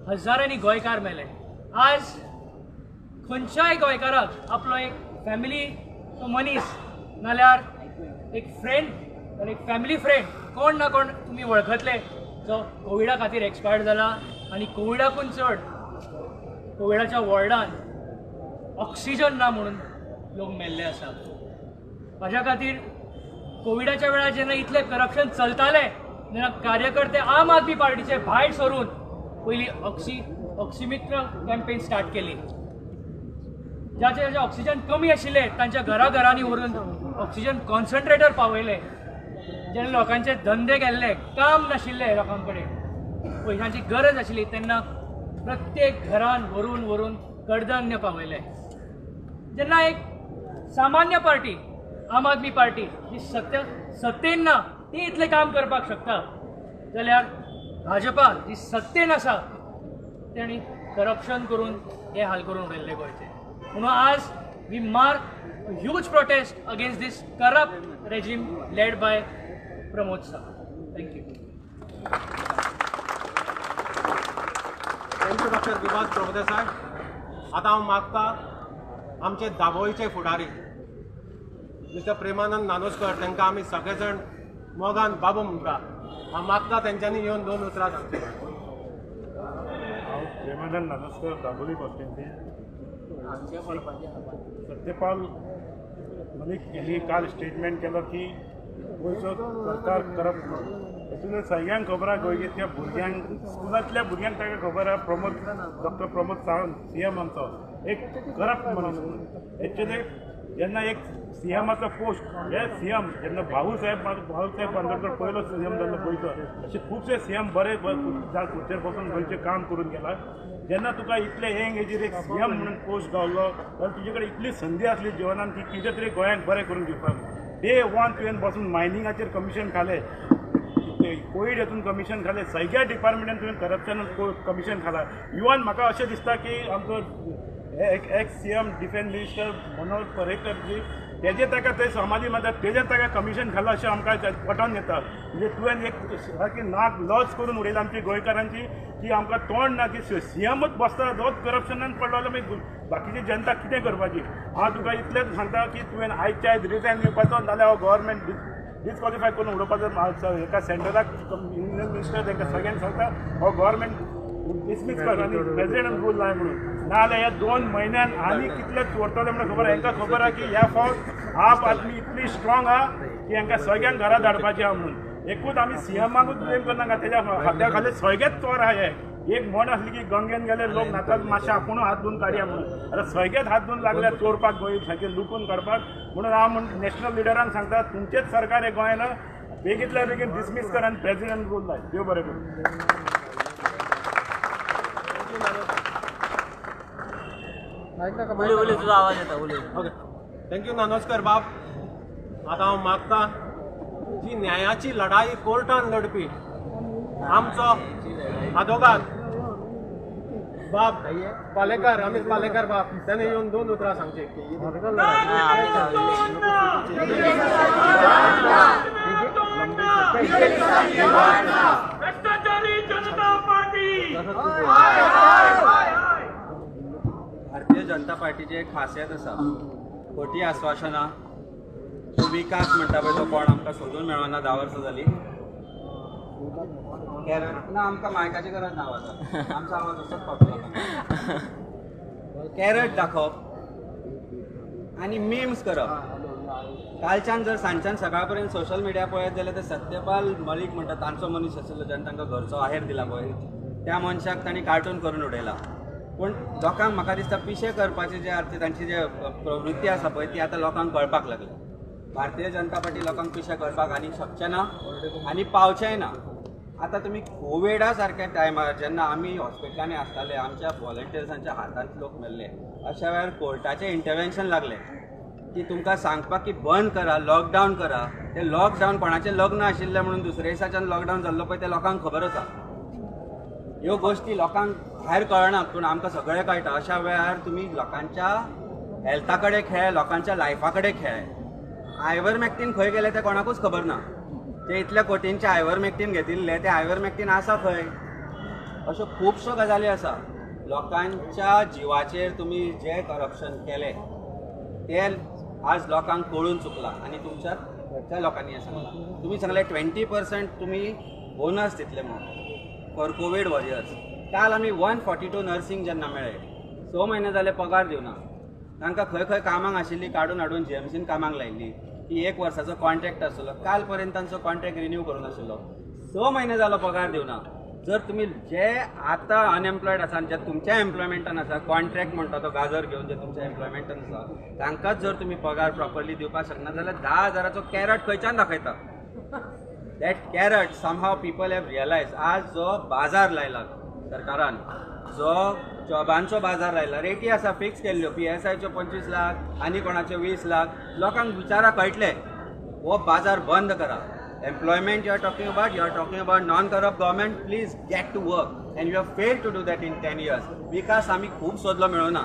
हजारांनी गोंयकार मेले. आज खंयच्याय गोंयकाराक आपलो एक फॅमिलीचो मनीस नाल्यार एक फ्रेंड, एक फॅमिली फ्रेंड कोण ना कोण तुमी वळखतले जो कोविडा खातीर एक्सपायर्ड जाला आनी कोविडाकून चड कोविडाच्या वॉर्डान ऑक्सिजन ना म्हणून लोक मेल्ले आसात. म्हाज्या खातीर कोविडाच्या वेळार जेन्ना इतलें करप्शन चलतालें तेन्ना कार्यकर्ते आम आदमी पार्टीचे भायर सरून पयलीं ऑक्सिमित्र कॅम्पेन स्टार्ट केली. ज्याचे ज्याचे ऑक्सिजन कमी आशिल्ले तांच्या घराघरांनी व्हरून ऑक्सिजन कॉन्सन्ट्रेटर पावयले. जेन्ना लोकांचे धंदे गेल्ले, काम नाशिल्ले, लोकां कडेन पयशांची गरज आशिल्ली, तेन्ना प्रत्येक घरान व्हरून व्हरून कडधान्य पावयले. जेन्ना एक सामान्य पार्टी आम आदमी पार्टी जी सत्तेन ना ती इतलें काम करपाक शकता, जाल्यार भाजपा जी सत्तेन आसा तेणी करप्शन करून हे हाल करून उडयल्ले गोंयचे. म्हणून आज we mark a huge protest against this corrupt regime led by Pramod Sawant. Thank you. Thank you doctor Vibhas Prabhudesai. आतां हांव मागता आमचे दाबोळीचे फुडारी मिस्टर प्रेमानंद नानोस्कर, तांकां आमी सगळे जाण मोगान बाबू म्हणटा. हांव मागता तेंच्यांनी येवन दोन उतरां सांगची. हांव प्रेमानंद नानोस्कर, दाबोळी कॉन्स्टिट्युएन्सी. सत्यपाल मलिक यांनी काल स्टेटमेंट केलं की गोंयचो सरकार करप्ट म्हणून. एक्चुअली सगळ्यांक खबर आहा, गोंयच्या भुरग्यांक, स्कुलांतल्या भुरग्यांक ताका खबर आहा प्रमोद, डॉक्टर प्रमोद सावंत सीएम आमचो एक करप्ट मनीस म्हणून. एक्चुअली जेन्ना एक सीएमाचो पोस्ट, हे सीएम जेन्ना भाऊसाहेब बांदोडकर पयलो सीएम जाल्लो गोंयचो, अशे खुबशे सीएम बरे खुर्चेर बसून गोंयचें काम करून गेला. जेन्ना तुका इतले यंग एजीर एक सीएम म्हणून पोस्ट गावलो जाल्यार तुजे कडेन इतली संदी आसली जिवनान की कितें तरी गोंयांक बरें करून दिवपाक. डे वन तुवें बसून मायनिंगाचेर कमिशन खालें, कोवीड हेतून कमिशन खालें, सगळ्या डिपार्टमेंटान तुवें करप्शन कमिशन खाला. इवन म्हाका अशें दिसता की आमचो ex CM defence minister Manohar Parrikar ji तेजे ताका ते समाधी म्हणटात तेजे ताका कमिशन खालां अशें आमकां पटोवन येता. म्हणजे तुवें एक सारकी नाक लॉस करून उडयला आमची गोंयकारांची की आमकां तोंड ना की सीएमूच बसता जोच करप्शनान पडलो जाल्यार मागीर बाकीची जनता कितें करपाची. हांव तुका इतलेंच सांगता की तुवें आयच्या आयज रिजायन दिवपाचो, नाजाल्यार हो गव्हर्मेंट डिस्क्वॉलिफाय करून उडोवपाचो. एका सेंट्रलाक युनियन मिनिस्टर तांकां सगळ्यांक सांगता हो गव्हर्मेंट डिसमीस कर आनी प्रेजिडेंट रूल लाय म्हणून. नाजाल्यार ह्या 2 म्हयन्यान आनी कितले चोरतले म्हणून खबर. हांकां खबर आहा की ह्या फावट आप आदमी इतली स्ट्रॉंग आहा की हांकां सगळ्यांक घरा धाडपाचें आहा म्हणून. एकूच आमी सीएमाकूच ब्लेम करनाका, तेज्या हाता खाली सगळेच चोर आहा. हे एक म्हण आसली की गंगेन गेले लोक नातात मातशें आपूण हात धुवन काडया म्हणून. आतां सगळेच हात धुवन लागले चोरपाक, गोंय सारकें लुटून काडपाक. म्हणून हांव म्हण नॅशनल लिडरांक सांगता तुमचेच सरकार हे गोंयान बेगींतल्या बेगीन डिसमीस कर आनी प्रेजिडेंट रूल लाय. देव बरें करूं. ओके, thank you Nanoskar बाब. आतां हांव मागता जी न्यायाची लढाई कोर्टान लढपी आमचो आदोगाद बाब पालेकर, अमित पालेकर बाब, त्याने येवन दोन उतरां सांगची. भ्रष्टाचारी जनता पार्टी. भारतीय जनता पार्टीची एक खासियत आसा, खोटी आश्वासनां. विकास म्हणटा पळय तो कोण आमकां सोदून मेळना 10 वर्सां जालीं. ना आमकां मायकाची गरज ना आवाजाक, आमचो आवाज असोच पावतलो लोकांक. कॅरट दाखोवप आनी मिम्स करप. कालच्यान जर सांजच्यान सकाळ पर्यंत सोशल मिडिया पळयत जाल्यार ते सत्यपाल मलिक म्हणटा तांचो मनीस आशिल्लो ज्यान तांकां घरचो आहेर दिला पळय, त्या मनशाक तांणी कार्टून करून उडयला. पूण लोकांक म्हाका दिसता पिशे करपाचे जे आतां तांची जे प्रवृत्ती आसा पळय ती आतां लोकांक कळपाक लागल्या. भारतीय जनता पार्टी लोकांक पिशें करपाक आनीक शकचें ना आनी पावचेंय ना. आतां तुमी कोविडा सारक्या टायमार जेन्ना आमी हॉस्पिटलांनी आसताले, आमच्या वॉलंटियर्सांच्या हातांत लोक मेल्ले, अशा वेळार कोर्टाचें इंटरवेन्शन लागलें की तुमकां सांगपाक की बंद करा, लॉकडावन करा. तें लॉकडावन कोणाचें लग्न आशिल्लें म्हणून दुसऱ्या दिसाच्यान लॉकडावन जाल्लो पळय, तें लोकांक खबर आसा. ह्यो गोश्टी लोकांक भायर कळना, पूण आमकां सगळें कळटा. अशा वेळार तुमी लोकांच्या हेल्था कडेन खेळ, लोकांच्या लायफा कडेन खेळ. आयवरमॅक्टीन खंय गेले तें कोणाकूच खबर ना. जे इतल्या कोटींचे आयवरमॅक्टीन घेतिल्ले ते आयवरमॅक्टीन आसा खंय? अश्यो खुबश्यो गजाली आसा. लोकांच्या जिवाचेर तुमी जे करप्शन केलें तें आज लोकांक कळून चुकलां आनी तुमच्या घरच्या लोकांनी हें सांगलां. तुमी सांगलें 20% तुमी बोनस दितले म्हणून फॉर कोवीड वॉरियर्स. काल आमी 142 नर्सींग जेन्ना मेळ्ळे, 6 म्हयने जाले पगार दिवना. तांकां खंय खंय कामांक आशिल्ली काडून हाडून जीएमसीन कामांक लायिल्ली की 1 वर्साचो कॉन्ट्रॅक्ट आसलो. काल पर्यंत तांचो कॉन्ट्रॅक्ट रिन्यू करूं नाशिल्लो. 6 म्हयने जालो पगार दिवना. जर तुमी जे आतां अनएम्प्लॉयड आसा, जे तुमच्या एम्प्लॉयमेंटान आसा, कॉन्ट्रॅक्ट म्हणटा तो गाजर घेवन जे तुमच्या एम्प्लॉयमेंटान आसा, तांकांच जर तुमी पगार प्रॉपरली दिवपाक शकना जाल्यार 10,000चो कॅरट खंयच्यान दाखयता? That carrot somehow people have realise. आज जो बाजार लायला सरकारान, जो जॉबांचो बाजार लायला, रेटी आसा फिक्स केल्ल्यो, PSIच्यो 25 लाख आनी कोणाच्यो 20 लाख. लोकांक विचारा कळटलें. हो बाजार बंद करा. Employment you are talking about, you are talking about non corrupt government. Please get to work and you have failed to do that in 10 years. विकास आमी खूब सोदलो, मेळना.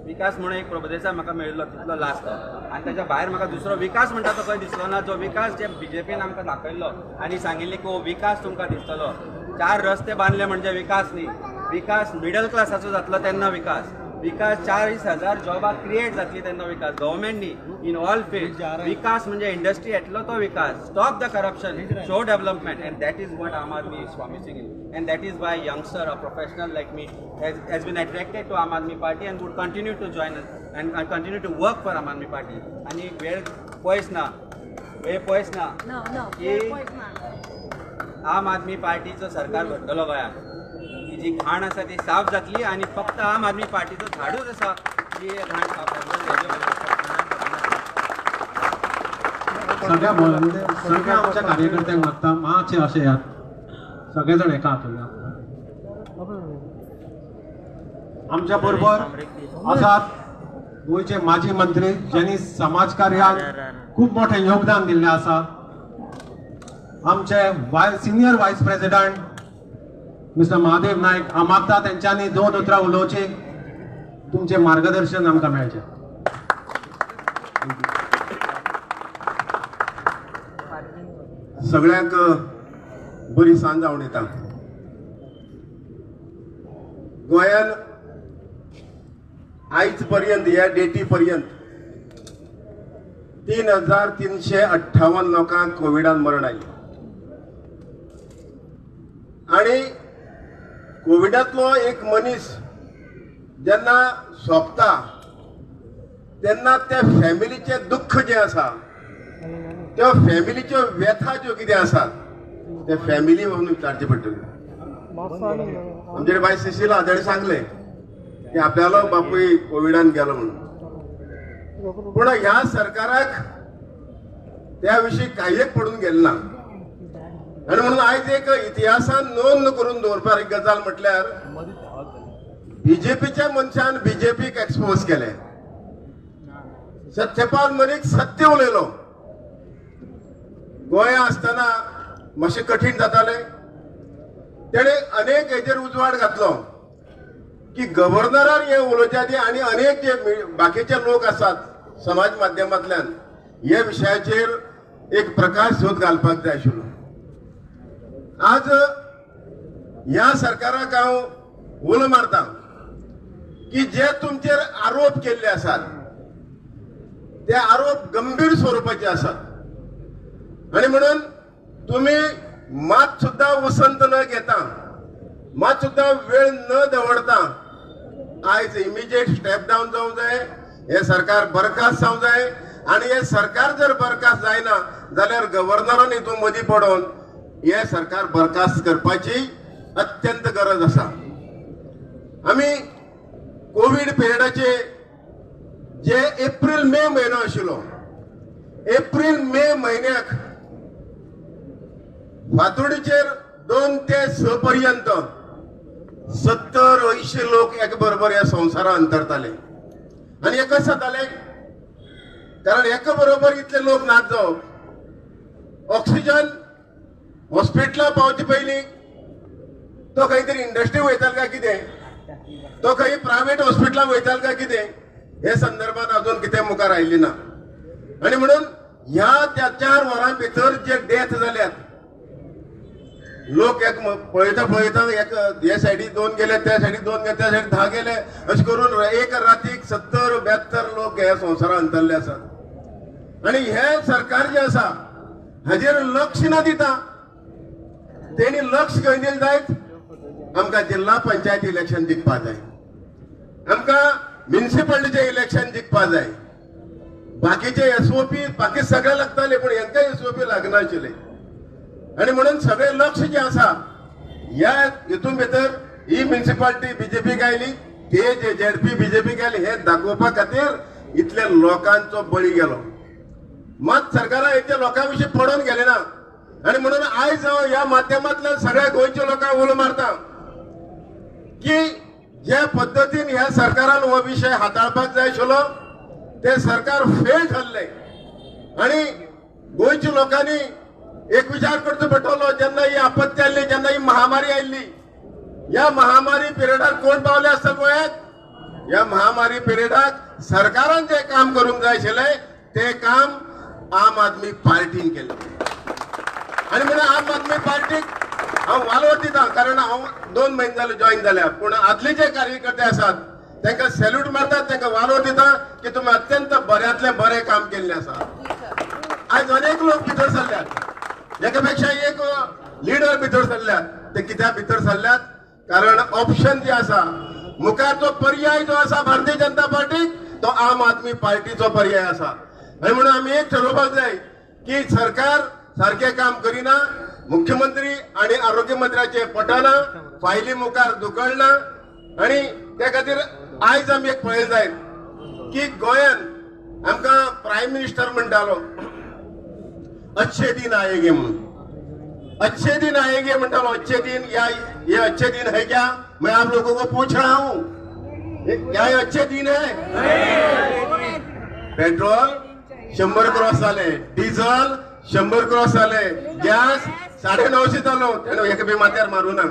विकास म्हणून एक प्रभुदेसाय म्हाका मेळिल्लो तितलो लास्ट, आनी ताच्या भायर म्हाका दुसरो विकास म्हणटा तो खंय दिसलो ना. जो विकास जे बीजेपीन आमकां दाखयल्लो आनी सांगिल्ली की हो विकास तुमकां दिसतलो. 4 रस्ते बांदले म्हणजे विकास न्ही. विकास मिडल क्लासाचो जातलो तेन्ना विकास. विकास 40,000 जॉबां क्रिएट जातली तेन्ना विकास. गव्हर्मेंट न्ही, इन ऑल फिल्ड. विकास म्हणजे इंडस्ट्री येतलो तो विकास. Stop the corruption, show development, and that is what Aam Aadmi is promising, and that is why youngster a professional like me has been attracted to Aam Aadmi Party and would continue to join and continue to work for Aam Aadmi Party. आनी वेळ पयस ना, वेळ पयस ना की आम आदमी पार्टीचो सरकार घडटलो गोंयांत. ही जी घाण आसा ती साफ जातली आनी फक्त आम आदमी पार्टीचो झाडूच आसा जी घाण साफ जातली. सगळ्या आमच्या कार्यकर्त्यांक मागता मातशें अशें यात सगळे जाण एका हातून. आमच्या बरोबर आसात गोंयचे माजी मंत्री ज्यांनी समाज कार्यात खूब मोठें योगदान दिल्लें आसा, आमचे senior vice president mister Mahadev Naik. हांव मागता तेंच्यांनी 2 उतरां उलोवची, तुमचें मार्गदर्शन आमकां मेळचें. सगळ्यांक बरी सांज जावन येता. गोंयान आयज पर्यंत ह्या डेटी पर्यंत 3,358 लोकांक कोविडान मरण आयलें आनी कोविडांतलो एक मनीस जेन्ना सोंपता तेन्ना त्या फॅमिलीचें दुख्ख जें आसा, त्या फॅमिलीच्यो व्यथा ज्यो कितें आसात त्या फॅमिली म्हणून विचारचें पडटलें. आमचे बाय सुशीला ताणें सांगलें की आपल्यालो बापूय कोविडान गेलो म्हणून, पूण ह्या सरकाराक त्या विशीं कांय एक पडून गेलें ना. आनी म्हणून आयज एक इतिहासान नोंद करून दवरपाक एक गजाल म्हटल्यार बीजेपीच्या मनशान बीजेपीक एक्सपोज केलें. सत्यपाल मलिक सत्य उलयलो. गोंया आसतना मातशें कठीण जातालें, तेणें अनेक हेजेर उजवाड घातलो की गव्हर्नरान हें उलोवच्या आदी आनी अनेक जे बाकीचे लोक आसात समाज माध्यमांतल्यान हे विशयाचेर एक प्रकाश सोद घालपाक जाय आशिल्लो. आज ह्या सरकाराक हांव उलो मारता की जे तुमचेर आरोप केल्ले आसात ते आरोप गंभीर स्वरुपाचे आसात आनी म्हणून तुमी मात सुद्दां वसंत न घेता, मात सुद्दां वेळ न दवरता आयज इमिजिएट स्टेप डावन जावंक जाय. हें सरकार बरखास्त जावंक जाय आनी हें सरकार जर बरखास्त जायना जाल्यार गव्हर्नरान हितून मदीं पडोन हें सरकार बरखास्त करपाची अत्यंत गरज आसा. आमी कोवीड पिरियडाचे जे एप्रील मे म्हयनो आशिल्लो एप्रील मे म्हयन्याक फातोडीचेर 2 ते 6 पर्यंत 70-80 लोक एक बरोबर ह्या संवसारात अंतरताले. आनी हे कशें जाताले? कारण एका बरोबर इतले लोक नाच जावप, ऑक्सिजन हॉस्पिटला पावचे पयलीं तो खंय तरी इंडस्ट्री वयतालो काय कितें, तो खंय प्रायव्हेट हॉस्पिटलां वयतालो काय कितें, हे संदर्भात अजून कितें मुखार आयिल्ली ना. आनी म्हणून ह्या त्या 4 वरां भितर जे डेथ जाल्यात, लोक एक पळयता पळयता एक हे सायडी 2 गेले, त्या सायडी 2 गेले, त्या सायडी 10 गेले, अशें करून एक रातीक 70-72 लोक ह्या संवसारात अंतरले आसात. आनी हे सरकार जे आसा हाजेर लक्ष ना दिता. तेणी लक्ष खंय दिलें जायत? आमकां जिल्हा पंचायत इलेक्शन जिखपा जाय, आमकां म्युनिसिपालिटीचें इलेक्शन जिखपा जाय. बाकीचे एसओपी बाकी सगळे लागताले, पूण हेंकां एसओपी लागनाशिल्ले. आनी म्हणून सगळे लक्ष जे आसा ह्या हितून भितर ही म्युनिसिपालिटी बीजेपीक आयली, ते जे झेडपी बीजेपीक आयली, हे दाखोवपा खातीर इतले लोकांचो बळी गेलो. मात सरकारान हेच्या लोकां विशीं पडोवन गेले ना. आनी म्हणून आयज हांव ह्या माध्यमांतल्यान सगळ्या गोंयच्या लोकांक उलो मारता की ज्या पद्दतीन ह्या सरकारान हो विशय हाताळपाक जाय आशिल्लो ते सरकार फेल ठरले. आनी गोंयच्या लोकांनी एक विचार करचो पडटलो, जेन्ना ही आपत्ती आयली, जेन्ना ही महामारी आयली, ह्या महामारी पिरियडार कोण पावले आसता गोंयांत? ह्या महामारी पिरियडाक सरकारान जे काम करूंक जाय आशिल्लें ते काम आम आदमी पार्टीन केलें. आनी म्हणून आम आदमी पार्टीक हांव वालोर दिता, कारण हांव 2 म्हयने जाले जॉईन जाल्या, पूण आदले जे कार्यकर्ते आसात तांकां सॅल्यूट मारतात, तांकां वालोर दिता की तुमी अत्यंत बऱ्यांतलें बरें काम केल्लें आसा. आयज अनेक लोक भितर सरल्यात, एका पेक्षा एक लिडर भितर सरल्यात. ते कित्याक भितर सरल्यात? कारण ऑप्शन जे आसा, मुखार जो पर्याय जो आसा भारतीय जनता पार्टीक, तो आम आदमी पार्टीचो पर्याय आसा. आनी म्हणून आमी एक ठरोवपाक जाय की सरकार सारकें काम करिना, मुख्यमंत्री आनी आरोग्य मंत्र्याचे पटना, फायली मुखार धुकळना. आनी त्या खातीर आयज आमी एक पळयलें जाय की गोंयान आमकां प्रायम मिनिस्टर म्हणटालो अच्छे दिन आएंगे म्हणून, अच्छे दिन आएंगे म्हणटालो. अच्छे दिन या ये अच्छे दिन है क्या? मैं आप लोगों को पूछ रहा हूं, क्या ये अच्छे दिन है? पेट्रोल 100 क्रॉस जाले, डिझल 100 क्रॉस जाले, गॅस 950 जालो, त्याने एका बी माथ्यार मारू ना.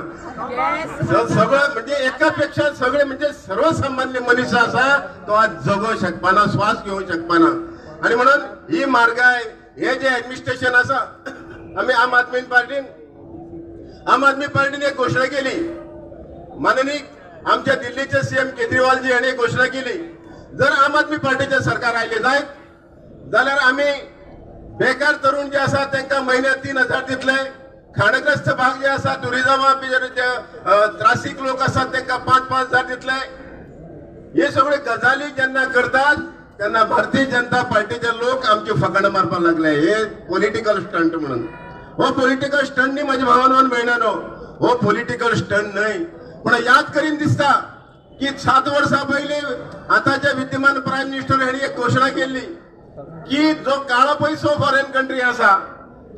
सगळं म्हणजे एकापेक्षा सगळे म्हणजे सर्वसामान्य मनीस आसा तो आज जगो शकपाना, श्वास घेवंक शकपाना. आनी म्हणून ही म्हारगाय, हे जे एडमिनिस्ट्रेशन आसा, आमी आम आदमी पार्टीन एक घोशणा केली. माननीय आमच्या दिल्लीचे सीएम केजरीवालजी हांणी एक घोशणा केली, जर आम आदमी पार्टीचे सरकार आयले जायत जाल्यार आमी बेकार तरुण जे आसा तांकां म्हयन्याक 3000 दितले, खाणग्रस्त भाग जे आसा, टुरिजमा त्रासीक लोक आसात तांकां 5-5 हजार दितले. हे सगळे गजाली जेन्ना करतात तेन्ना भारतीय जनता पार्टीचे लोक आमची फकाणां मारपाक लागले, हे पॉलिटिकल स्टंट म्हणून. हो पॉलिटिकल स्टंट न्ही म्हज्या भावान भयणानो, हो पॉलिटिकल स्टंट न्हय. पूण याद करीन दिसता की 7 वर्सां पयलीं आतांचे विद्यमान प्रायम मिनिस्टर हांणी एक घोशणा केल्ली की जो काळो पैसो फॉरेन कंट्री आसा,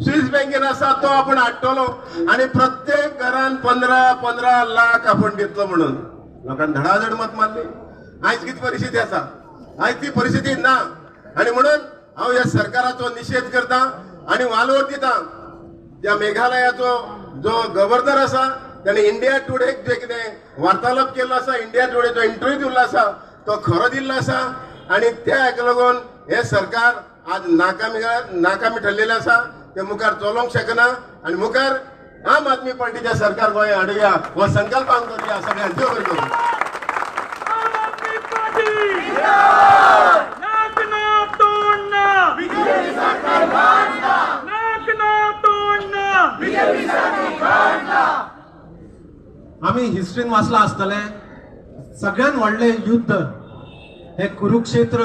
स्विस बँकेन आसा, तो आपूण हाडटलो आनी प्रत्येक घरान 15-15 लाख आपूण दितलो म्हणून. लोकांनी धडाधड मत मारली. आयज कितें परिस्थिती आसा? आयज ती परिस्थिती ना. आनी म्हणून हांव ह्या सरकाराचो निशेध करता आनी वालोर दिता. ज्या मेघालयाचो जो गव्हर्नर आसा त्याने इंडिया टुडेक जे कितें वार्तालाप केल्लो आसा, इंडिया टुडेचो इंटरव्यू दिल्लो आसा, तो खरो दिल्लो आसा. आनी त्या हेका लागून हे सरकार आज नाकामी ठरलेलें आसा, ते मुखार चलोवंक शकना. आनी मुखार आम आदमी पार्टीचें सरकार गोंया हाडुया हो संकल्प आमी करुया. सगळ्यांक देव बरें करूं. आमी हिस्ट्रीन वाचलां आसतलें, सगळ्यात व्हडलें युद्ध हे कुरुक्षेत्र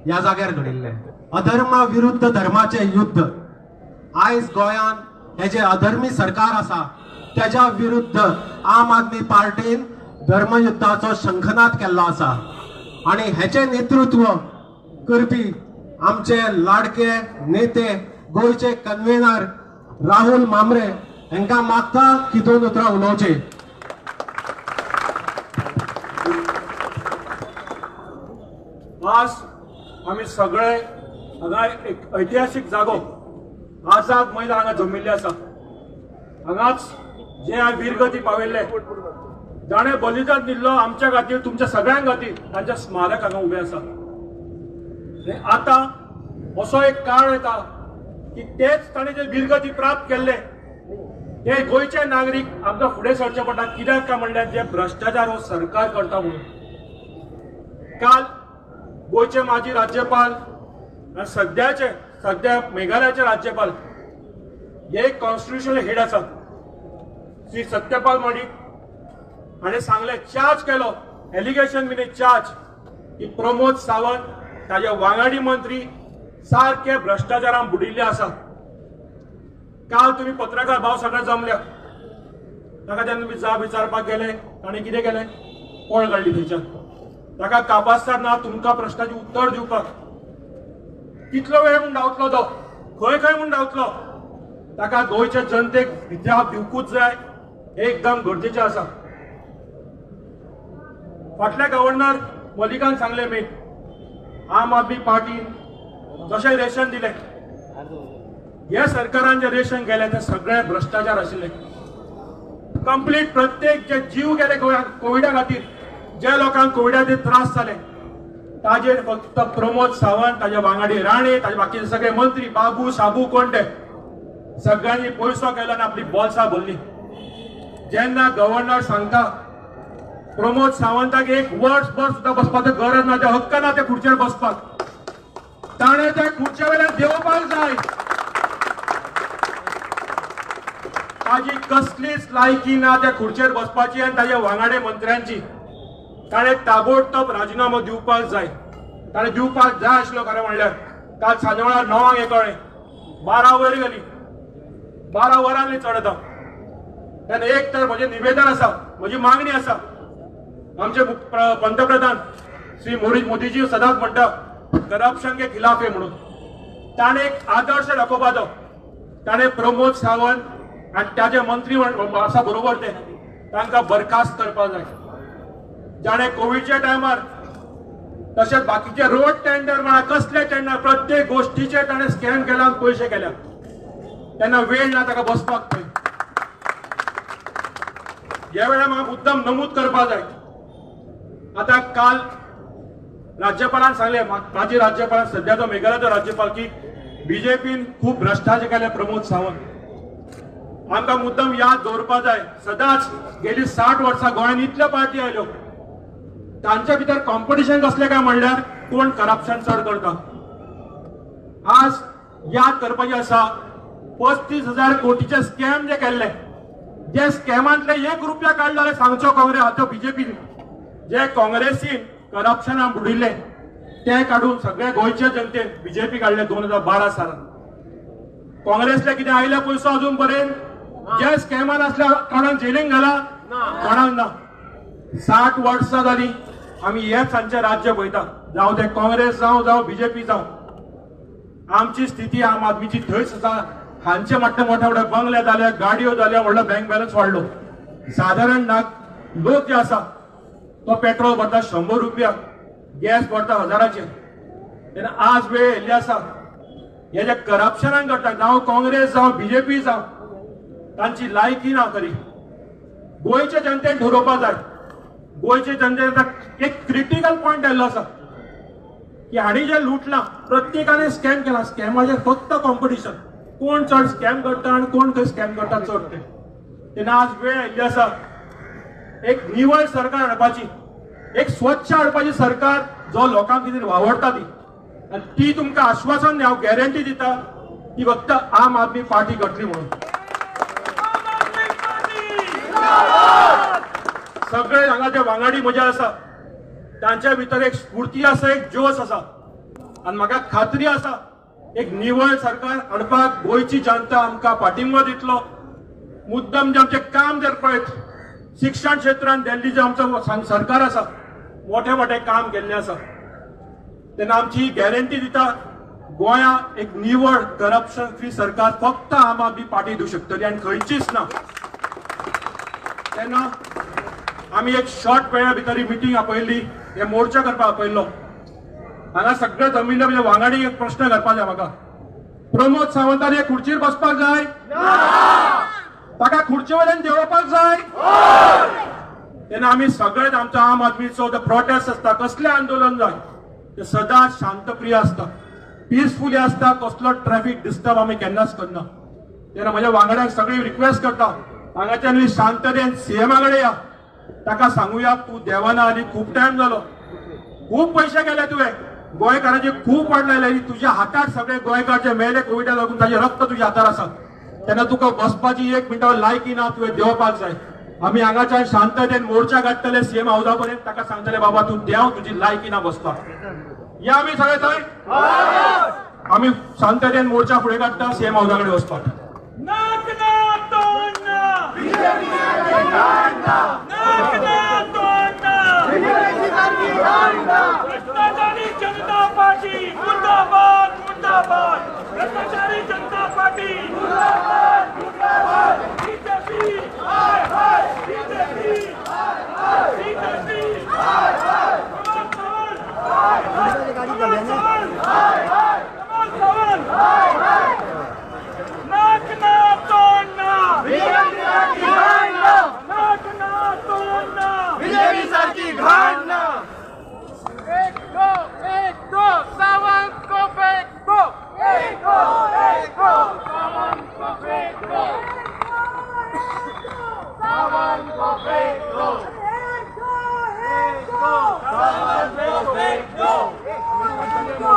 ह्या जाग्यार घडिल्लें, अधर्मा विरुद्ध धर्माचें युद्ध. आयज गोंयांत हे जे अधर्मी सरकार आसा त्याच्या विरुद्ध आम आदमी पार्टीन धर्मयुद्धाचो शंखनाद केल्लो आसा आनी हेचें नेतृत्व करपी आमचे लाडके नेते गोंयचे कन्व्हेनर राहुल मामरे हांकां मागता की दोन उतरां उलोवची. आज आमी सगळे हांगा एक ऐतिहासीक जागो आझाद मैदान हांगा जमिल्ले आसा. हांगाच जे वीरगती पाविल्ले जाणे बलिदान दिल्लो आमच्या खातीर, तुमच्या सगळ्यां खातीर, तांचे स्मारक हांगा उबें आसा. आनी आतां असो एक काळ येता की तेच ताणें जे वीरगती प्राप्त केल्ले ते गोंयचे नागरीक आमकां फुडें सरचें पडटा. कित्याक काय म्हणल्यार जे भ्रश्टाचार हो सरकार करता म्हणून. काल गोंयचे माजी राज्यपाल आनी सद्या मेघालयाचे राज्यपाल हे कॉन्स्टिट्युशनल हेड आसात श्री सत्यपाल मलिक हाणें सांगलें, चार्ज केलो, एलिगेशन बीन चार्ज की प्रमोद सावंत ताजे वांगडी मंत्री सारके भ्रश्टाचारान बुडिल्ले आसात. काल तुमी पत्रकार भाव सगळे जमल्या, ताका जेन्ना तुमी जाप विचारपाक गेले ताणें कितें केलें, पळ काडली थंयच्यान. ताका कापास्तार ना तुमकां प्रश्नाचें उत्तर दिवपाक. कितलो वेळ म्हूण धांवतलो तो, खंय खंय म्हूण धांवतलो. ताका गोंयच्या जनतेक जाप दिवकूच जाय, हें एकदम गरजेचें आसा. फाटल्या गव्हर्नर मलिकान सांगलें, मी आम आदमी पार्टीन जशें रेशन दिलें, हे सरकारान जे रेशन केलें ते सगळे भ्रश्टाचार आशिल्ले कंप्लीट. प्रत्येक जे जीव गेले गोंयांत कोविडा खातीर, जे लोकांक कोविडाचे त्रास जाले ताजेर फक्त प्रमोद सावंत, ताजे वांगडी राणे, ताजे बाकीचे सगळे मंत्री बाबू साबू कोण ते सगळ्यांनी पयसो केलो आनी आपली बोल्सां भरली. जेन्ना गव्हर्नर सांगता प्रमोद सावंताक एक वर्सभर सुद्दां बसपाचो गरज ना, ते हक्क ना ते खुर्चेर बसपाक, ताणें त्या खुर्चे वयल्यान देंवपाक जाय. ताजी कसलीच लायकी ना त्या खुर्चेर बसपाची आनी ताज्या वांगडे मंत्र्यांची. ताणें ताबडतोब राजिनामो दिवपाक जाय, ताणें दिवपाक जाय आशिल्लो. खरें म्हणल्यार काल सांजवेळार 9 हें कळ्ळें, 12 वयर गेली, 12 वरांनी चड आतां. तेन्ना एक तर म्हजें निवेदन आसा, म्हजी मागणी आसा, आमचे पंतप्रधान श्री मोदीजी सदांच म्हणटा करप्शन के खिलाफ हे म्हणून, ताणें एक आदर्श दाखोवपाचो. ताणें प्रमोद सावंत आनी ताजे मंत्री आसा बरोबर ते तांकां बरखास्त करपाक जाय. जाणें कोविडच्या टायमार तशेंच बाकीचे रोड टेंडर म्हणा कसले टेंडर प्रत्येक गोष्टीचे ताणें स्कॅम केला आनी पयशे केल्या. तेन्ना वेळ ना ताका बसपाक थंय. ह्या वेळार म्हाका मुद्दम नमूद करपाक जाय. आतां काल राज्यपालान सांगलें, माजी राज्यपालान, सद्याचो मेघालयाचो राज्यपाल, की बीजेपीन खूब भ्रश्टाचार केले प्रमोद सावंत. आमकां मुद्दम याद दवरपाक जाय, सदांच गेली 60 वर्सां गोंयांत इतल्यो पार्टी आयल्यो, तांच्या भितर कॉम्पिटिशन कसलें काय म्हणल्यार कोण करप्शन चड करता. आज याद करपाचें आसा 35,000 कोटीचे स्कॅम जे केल्ले, जे स्कॅमांतले 1 रुपया काडलो जाल्यार सांगचो काँग्रेस आतां बीजेपीन, जे काँग्रेसीन करप्शनान बुडिल्ले ते काडून सगळे गोंयचे जनतेन बीजेपी काडले 2012 सालान. काँग्रेसले कितें आयले पयसो अजून पर्यंत जे स्कॅमान आसल्या कोणाक जेलीन घाला, कोणाक ना. 60 वर्सां जाली आमी हेच हांचें राज्य पळयता, जावं ते काँग्रेस जावं जावं बीजेपी जावं. आमची स्थिती आम आदमीची थंयच आसा. हांचे मोठे मोठे मोठे बंगले जाले, गाडयो जाल्या, व्हडलो बँक बॅलन्स वाडलो. सादारण लोक जे आसा तो पेट्रोल भरता 100 रुपया, गॅस भरता 1000चेर. तेन्ना आज वेळ येयल्ली आसा हे जे करप्शनान करता, जावं काँग्रेस जावं बीजेपी जावं, तांची लायकी ना खरी. गोंयच्या जनतेन ठरोवपाक जाय. गोंयचे जनतेन आतां एक क्रिटिकल पॉयंट आयिल्लो आसा की हांणी जे लुटलां, प्रत्येकाने स्कॅम केला. स्कॅमाचेर फक्त कॉम्पिटिशन, कोण चड स्कॅम करता आनी कोण खंय स्कॅम करता चड ते. तेन्ना आज वेळ आयिल्ली आसा एक निवळ सरकार हाडपाची, एक स्वच्छ हाडपाची सरकार जो लोकांक कितें वावडटा ती. आनी ती तुमकां आश्वासन हांव गॅरंटी दिता ती फक्त आम आदमी पार्टी करतली म्हणून. सगळे हांगा जे वांगडी म्हजे आसा तांच्या भितर एक स्फूर्ती आसा, एक जोश आसा आनी म्हाका खात्री आसा एक निवळ सरकार हाडपाक गोंयची जनता आमकां पाठिंबो दितलो. मुद्दम जे आमचें काम जर पळयत शिक्षण क्षेत्रांत दिल्ली जे आमचो सरकार आसा मोठे मोठे काम केल्लें आसा. तेन्ना आमची गॅरंटी दिता गोंया एक निवळ करप्शन फ्री सरकार फक्त आम आदमी पार्टी दिवंक शकतली आनी खंयचीच ना. तेन्ना आमी एक शॉर्ट वेळा भितर मिटींग आपयल्ली, हे मोर्चा करपाक आपयल्लो. हांगा सगळे जमिल्ले म्हणजे वांगडी एक प्रश्न करपाक जाय म्हाका, प्रमोद सावंतान हे खुर्चीर बसपाक जाय? ताका खुर्चे वयल्यान देंवोवपाक जाय? तेन्ना आमी सगळेच आमचो आम आदमीचो जो प्रोटेस्ट आसता, कसलें आंदोलन जाय ते सदांच शांतप्रिय आसता, पिसफुली आसता, कसलो ट्रॅफिक डिस्टर्ब आमी केन्नाच करना. तेन्ना म्हज्या वांगड्यांक सगळी रिक्वेस्ट करता, हांगाच्यान शांततेन सीएमा कडेन या, ताका सांगुया तूं देवाना आनी खूब टायम जालो, खूब पयशे गेले तुवें, गोंयकारांचे खूब वाट लायले, तुज्या हातार सगळे गोंयकार जे मेले कोविडा लागून ताजें रक्त तुज्या हातार आसा. तेन्ना तुका बसपाची एक मिनटां लायकी ना, तुवें देंवपाक जाय. आमी हांगाच्यान शांततेन मोर्चा काडटले सीएम हावजा पर्यंत, ताका सांगतले बाबा तूं देंव, तुजी लायकी ना बसपाक. या आमी सगळे थंय आमी शांततेन मोर्चा फुडें काडटा सीएम हावजा कडेन वचपाक. भ्रष्टाचारी जनता पार्टी मुर्दाबाद मुर्दाबाद, भ्रष्टाचारी जनता पार्टी मुर्दाबाद मुर्दाबाद, बीजेपी हाय हाय, बीजेपी हाय हाय, बीजेपी हाय हाय, प्रमोद सावंत हाय हाय, प्रमोद सावंत हाय हाय, प्रमोद सावंत हाय हाय. नाक ना तोड़ना बीजेपी सारखी घाण ना, नाक ना तोड़ना बीजेपी सारखी घाण ना. एक दो एक दो सावंत को फेंक दो, एक दो एक दो सावंत को फेंक दो, सावंत को फेंक दो, एक दो एक दो सावंत को फेंक दो.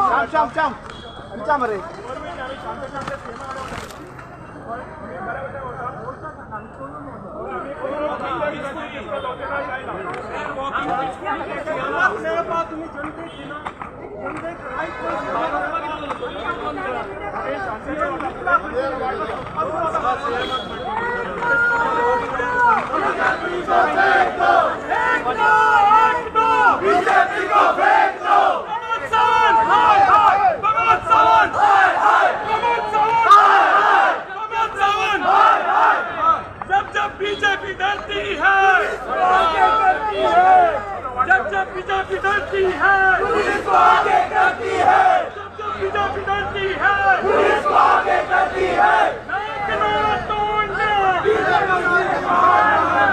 श्याम श्याम श्याम श्याम रे. बीजेपी को फेंक दो, प्रमोद सावंत हाय हाय, प्रमोद सावंत हाय हाय, प्रमोद सावंत हाय हाय, प्रमोद सावंत हाय हाय. जब जब बीजेपी डरती है आगे करती है, जब जब बीजेपी डरती है पुलिस को आगे करती है, जब जब बीजेपी डरती है पुलिस को आगे करती है. नाक ना तोड़ना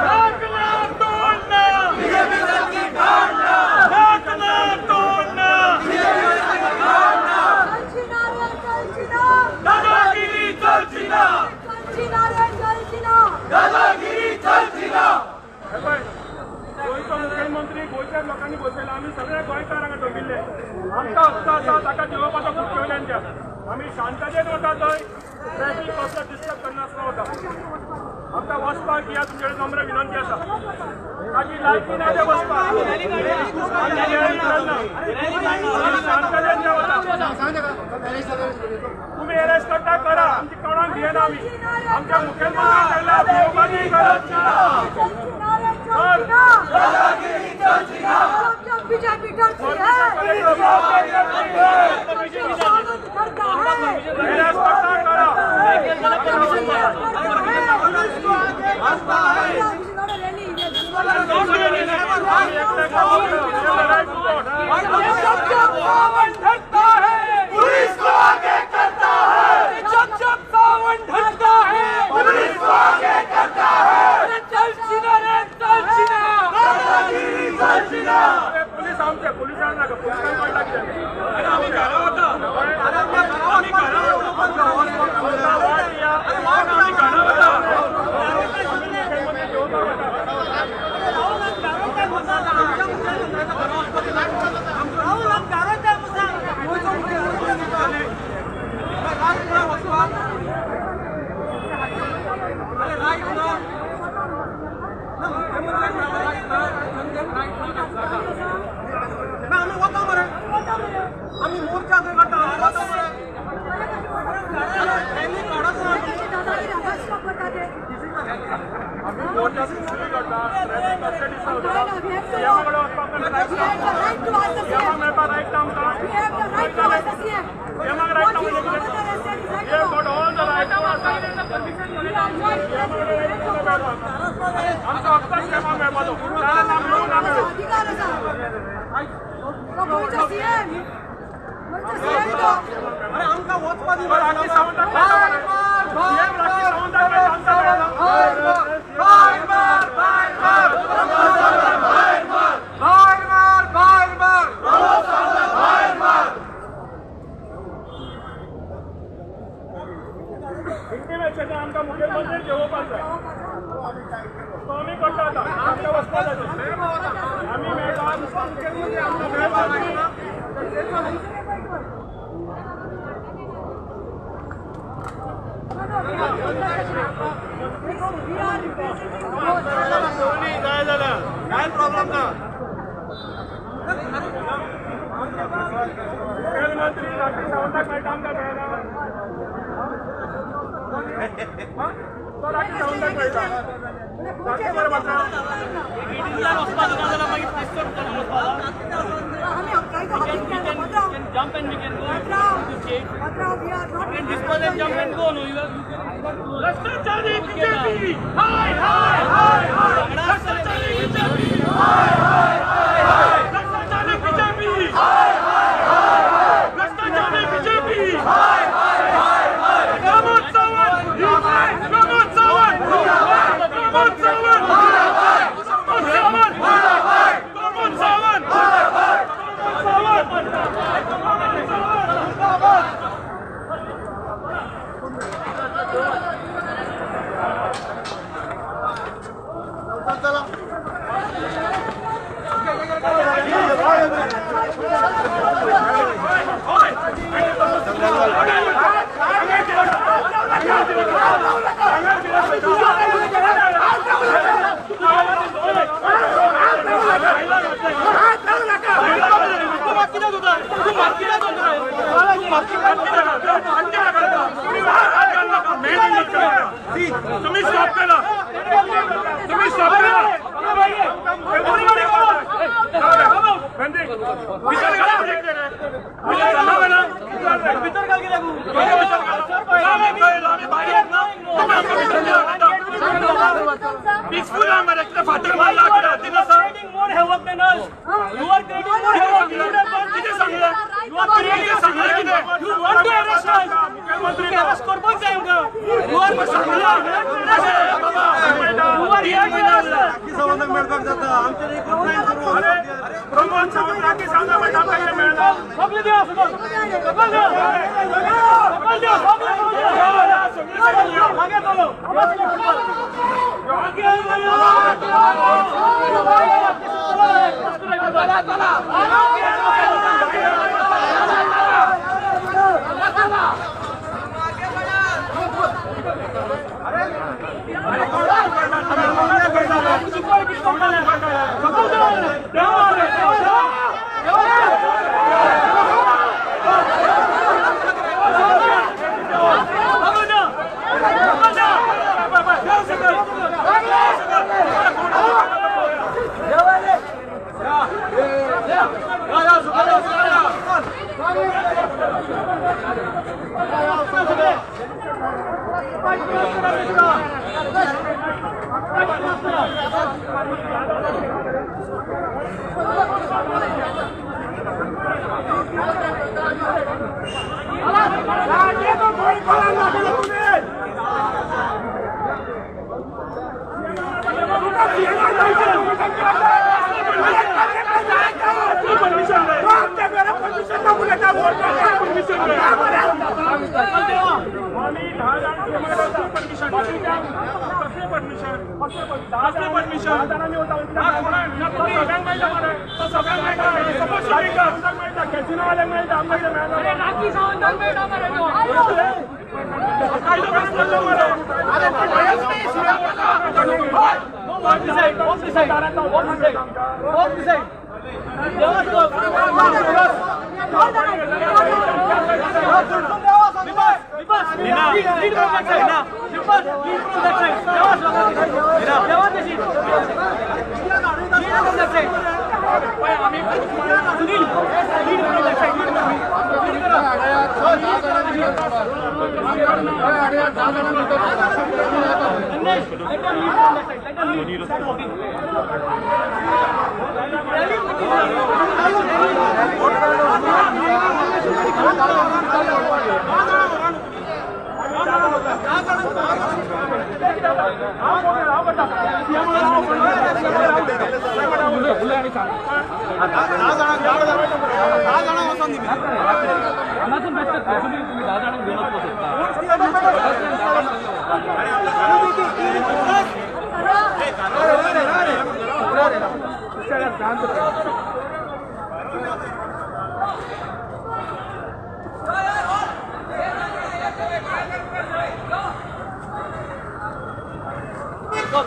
नाक ना तोड़ना बीजेपी सारखी घाण ना, नाक ना तोड़ना, दादागिरी चलची ना, दादागिरी चलची ना. गोंयचो मुखेलमंत्री गोंयच्या लोकांनी बसयला, आमी सगळे गोंयकार हांगा जमिल्ले, आमकां हक्क आसा ताका देंवोवपाचो खुर्चे वयल्यान. आमी शांततेन वता थंय, ट्रॅफिक कसलो डिस्टर्ब करनासतना वता. आमकां वचपाक दिया, तुमचे कडेन नम्र विनंती आसा. ताची लायकी ना ते वचपाक, आमी शांततेन वता. तुमी अरेस्ट करता करा, आमची कोणाक भियेना आमी. आमच्या मुखेलमंत्र्यान सांगला भियोवपाची गरज ना. बीजेपी डरती है, करता है, जब जब सावन ढलता है पुलिस को आगे करता है, जब जब सावन ढलता है पुलिस को आगे करता है. अरे चल चिना रे चल चिना, दादागिरी चलची ना. पुलीस आमचे पुलिसांक नाका, पुलिसांक कळटा कितें. आमी घरा वता, आमी घरा वता, आमी घरा वता. आमी मोर्चा खंय काडटा, आमी वता मरे.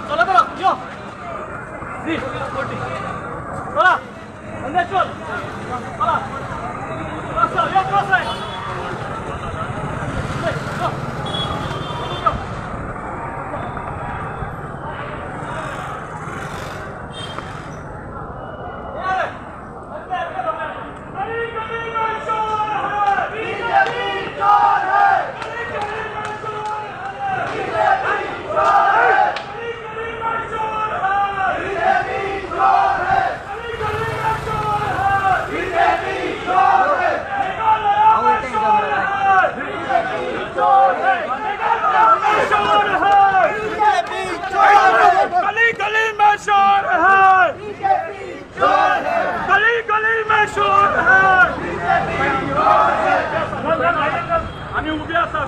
चला चला यो चला चला चला गली गली में शोर है, गली गली में शोर है। आम्ही उभे असा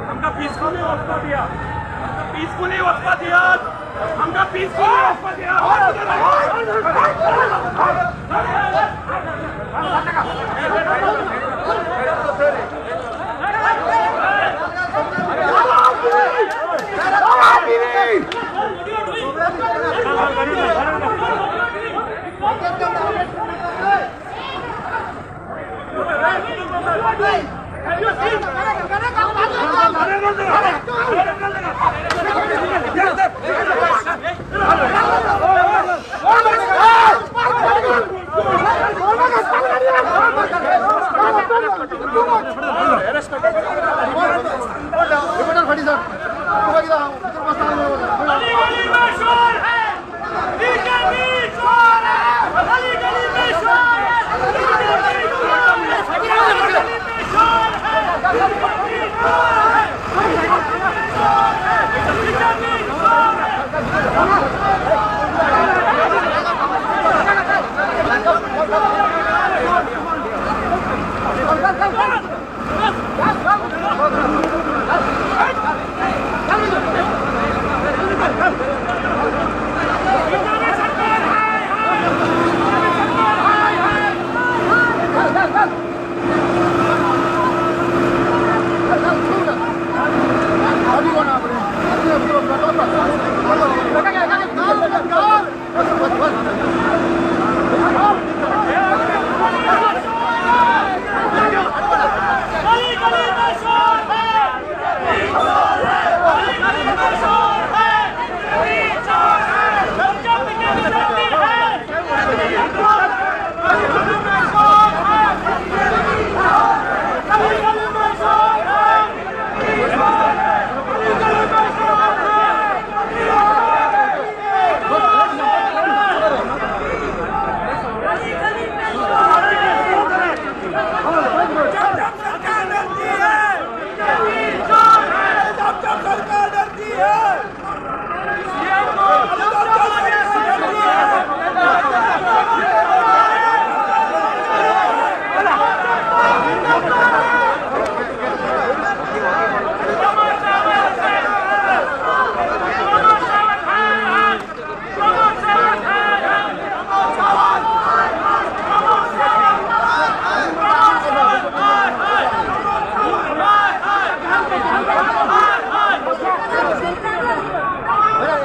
आमकां पीसफुली वचपा दिया, पीसफुली वचपा दियात, आमकां पीसफुली वचपा दिया।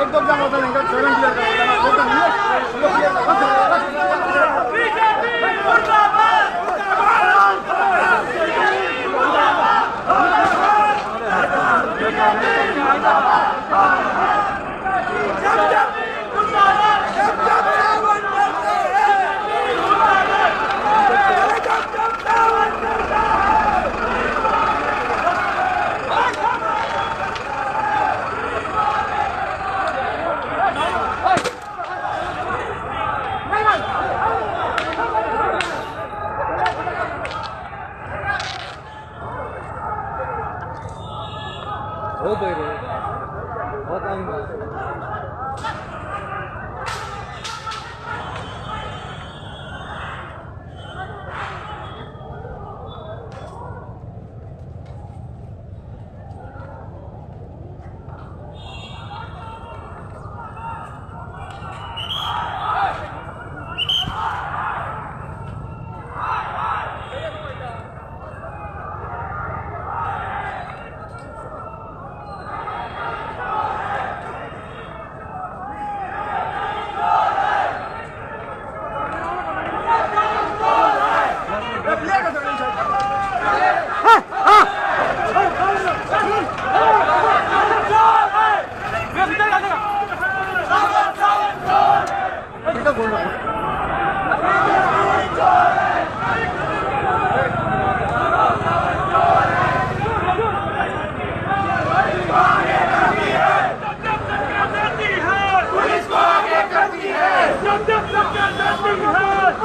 एक दोन जाण वता. हो पळय रे हो.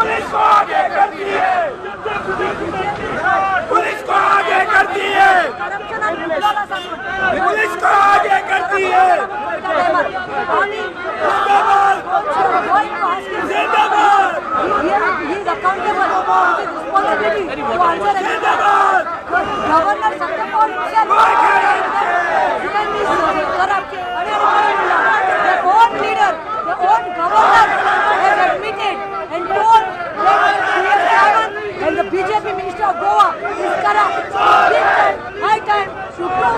पुलिस को आगे करती है, पुलिस को आगे करती है, पुलिस को आगे करती है, पुलिस को आगे करती है। जिंदाबाद, जिंदाबाद। Governor Satyapal their own leader, their own governor has admitted and told that P.S. Sawant and the BJP minister of Goa is corrupt. This time, high time to throw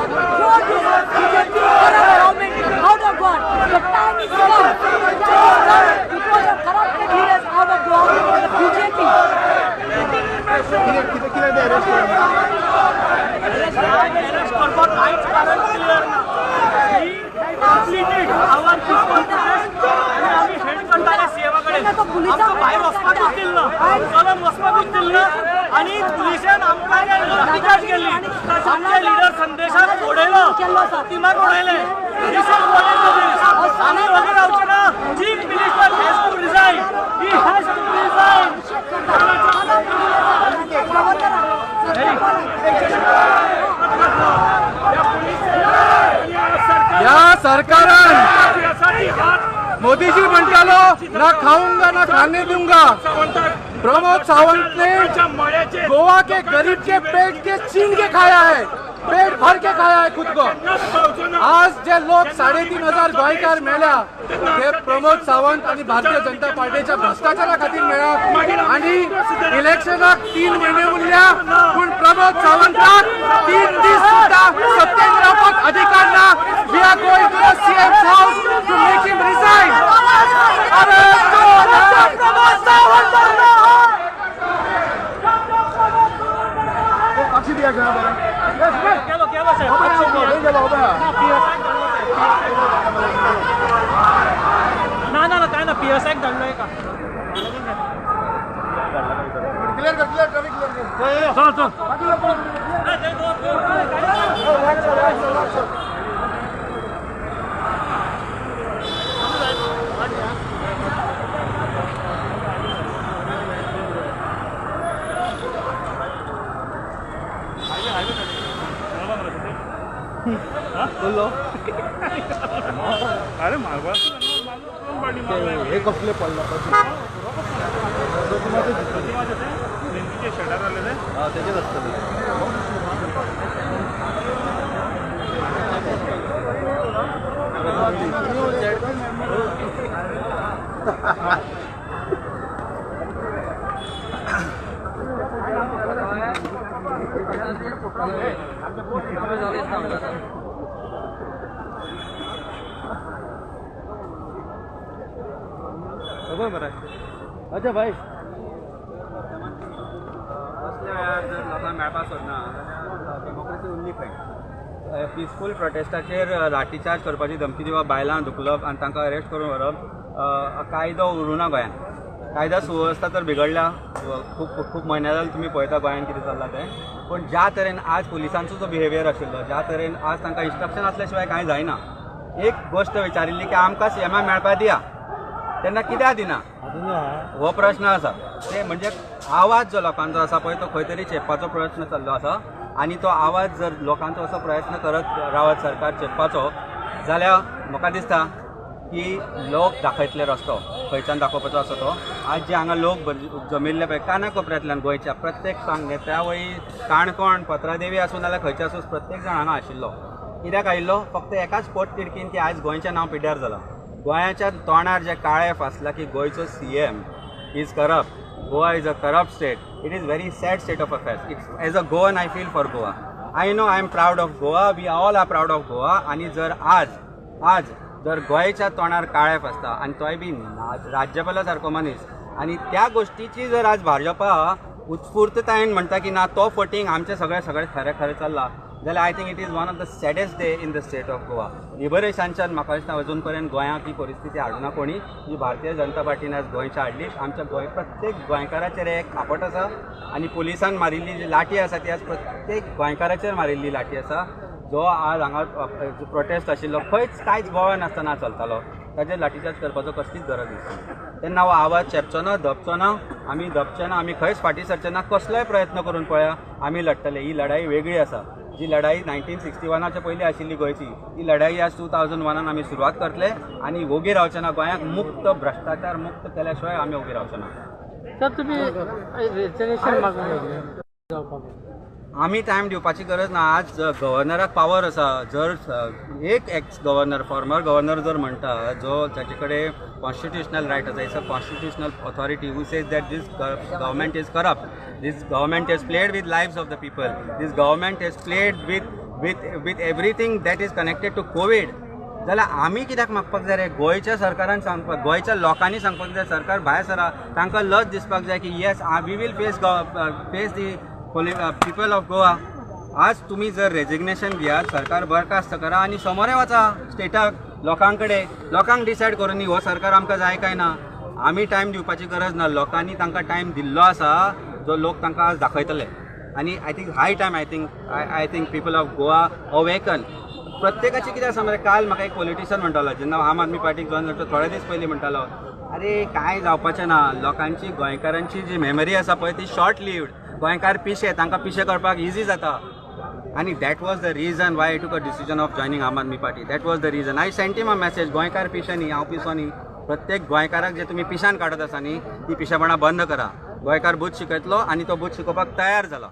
this BJP corrupt government out of Goa. The time is come. The time is come to throw the corrupted leaders out of Goa. The BJP. Completed our peaceful protest आणि आम्ही head करताले सीएमा कडेन. आमकां भायर वचपाकूच दिलें ना, चलून वचपाकूच दिलें ना आनी पुलिशेन आमकां लाठीचार्ज केली. आमचे लिडर संदेशाक उडयलो, प्रतिमाक उडयलें. This is what is this. आमी वगैरे रावचे ना. Chief minister has to resign, he has to resign. या सरकारान मोदीजी म्हणटालो ना खाऊंगा ना खाने दूंगा. प्रमोद सावंत ने गोवा के गरीब के पेट के छीन के खाया है, पेट भर के खाया है खुद को. आज जे लोक 3500 गोंयकार मेल्या ते प्रमोद सावंत आणि भारतीय जनता पार्टीच्या भ्रष्टाचारा खातीर मेळ्या. आणि इलेक्शनाक 3 म्हयने उरल्या पूण प्रमोद सावंताक 3 दीस सुद्धा सत्तेन रावपाक अधिकार ना. We are going to the CM's house to make him resign. अरे प्रमोद सावंत ना ना काय ना पीएसआय धाडलो एका. क्लियर कर, क्लियर ट्रैफिक क्लियर कर. चल चल. बोलो. अरे मारवा हे कसले पडला शटर आले ते तेजेच आसतले. अच्छा भाई, असल्या वेळार जर लोकांक मेळपाक सोदना जाल्यार डेमोक्रेसी उरली खंय? पिसफूल प्रोटेस्टाचेर लाठीचार्ज करपाची धमकी दिवप, बायलां धुकलप आनी तांकां अरेस्ट करून व्हरप, कायदो उरूना गोंयांत. कायदा सुवेवस्था तर बिगडल्या, खूब खूब म्हयने जाले तुमी पळयता गोंयांत कितें चल्लां तें. पूण ज्या तरेन आज पुलिसांचो जो बिहेवियर आशिल्लो, ज्या तरेन आज तांकां इन्स्ट्रक्शन आसल्या शिवाय कांय जायना. एक गोश्ट विचारिल्ली की आमकां सीएमाक मेळपाक दिया, तेन्ना कित्याक दिना हो प्रश्न आसा. ते म्हणजे आवाज जो लोकांचो आसा पळय तो खंय तरी चेपपाचो प्रयत्न चल्लो आसा आनी तो आवाज जर लोकांचो असो प्रयत्न करत रावत सरकार चेपपाचो जाल्यार म्हाका दिसता की लोक दाखयतले रस्तो खंयच्यान दाखोवपाचो आसा तो. आज जे हांगा लोक जमिल्ले पळय कानाकोपऱ्यांतल्यान गोंयच्या प्रत्येक सांग नेत्रावळी, काणकोण, पत्रादेवी आसूं नाल्यार खंयचे आसूं, प्रत्येक जाण हांगा आशिल्लो. कित्याक आयिल्लो? फक्त एकाच पोट तिडकीन की आयज गोंयचें नांव पिड्ड्यार जालां. गोंयाच्या तोंडार जे काळें फासलां की गोंयचो CM is corrupt, Goa is a corrupt state. It is very sad state of affairs. It's as a Goan I feel for Goa. I know I am proud of Goa, we all are proud of Goa. आनी जर आज आज जर गोंयच्या तोंडार काळें फासता आनी तोय बी राज्यपाला सारको मनीस, आनी त्या गोश्टीची जर आज भाजपा उत्स्फूर्ततायेन म्हणटा की ना तो फटींग, आमचें सगळें सगळें खरें खरें चल्लां, जाल्यार I think it is one of the saddest day in the state of Goa. लिबरेशनच्यान म्हाका दिसता अजून पर्यंत गोंयांत ही परिस्थिती हाडुना कोणी जी भारतीय जनता पार्टीन आज गोंयच्या हाडली. आमच्या गोंय प्रत्येक गोंयकाराचेर एक खापट आसा आनी पुलिसान मारिल्ली जी लाठी आसा ती आज प्रत्येक गोंयकाराचेर मारिल्ली लाठी आसा. जो आज हांगा प्रोटेस्ट आशिल्लो खंयच कांयच गोवा नासतना चलतालो, ताजेर लाठीचार्ज करपाचो कसलीच गरज नासली. तेन्ना हो आवाज चेपचो ना, दबचो ना, आमी दबचे ना, आमी खंयच फाटीं सरचे ना. कसलोय प्रयत्न करून पळया आमी लडटले. ही लढाई वेगळी आसा. जी लढाई 1961 पयलीं आशिल्ली गोंयची, ही लढाई आज 2001 आमी सुरवात करतले आनी ओगी रावचे ना. गोंयाक मुक्त, भ्रश्टाचार मुक्त केल्या शिवाय आमी ओगी रावचे ना. तर तुमी रेजिग्नेशन मागून आमी टायम दिवपाची गरज ना. आज गव्हर्नराक पावर आसा. जर एक एक्स गव्हर्नर, फॉर्मर गव्हर्नर जर म्हणटा, जो जाचे कडेन कॉन्स्टिट्युशनल रायट आसा, it's a constitutional authority who says that this government is corrupt, this government has played with lives of the people, this government has played with with with everything that is connected to COVID, जाल्यार आमी कित्याक मागपाक जाय रे? गोंयच्या सरकारान सांगपाक, गोंयच्या लोकांनी सांगपाक जाय, सरकार भायर सरा, तांकां लज दिसपाक जाय की yes we will face face the people of Goa. आज तुमी जर रेजिग्नेशन दियात, सरकार बरखास्त करा आनी समोरे वचा स्टेटाक, लोकां कडेन, लोकांक डिसायड करून हो सरकार आमकां जाय काय ना. आमी टायम दिवपाची गरज ना. लोकांनी तांकां टायम दिल्लो आसा जो लोक तांकां आज दाखयतले. आनी I think high time, I think people of Goa awaken. प्रत्येकाचें कितें आसा मरे, काल म्हाका एक पॉलिटिशियन म्हणटालो, जेन्ना आम आदमी पार्टीक जॉयन जाता थोडे दीस पयलीं म्हणटालो, अरे कांय जावपाचें ना, लोकांची गोंयकारांची जी मेमरी आसा पळय ती शॉर्ट लिव्ड. गोंयकार पिशे, तांकां पिशे करपाक इजी जाता. आनी that was the reason why I took a decision of joining Aam Aadmi Party. That was the reason I sent him a message, गोंयकार पिशे न्ही, हांव पिसो न्ही. प्रत्येक गोंयकाराक जे तुमी पिशान काडत आसा न्ही, ती पिशेपणां बंद करा. गोंयकार बूथ शिकयतलो आनी तो बूथ शिकोवपाक तयार जाला.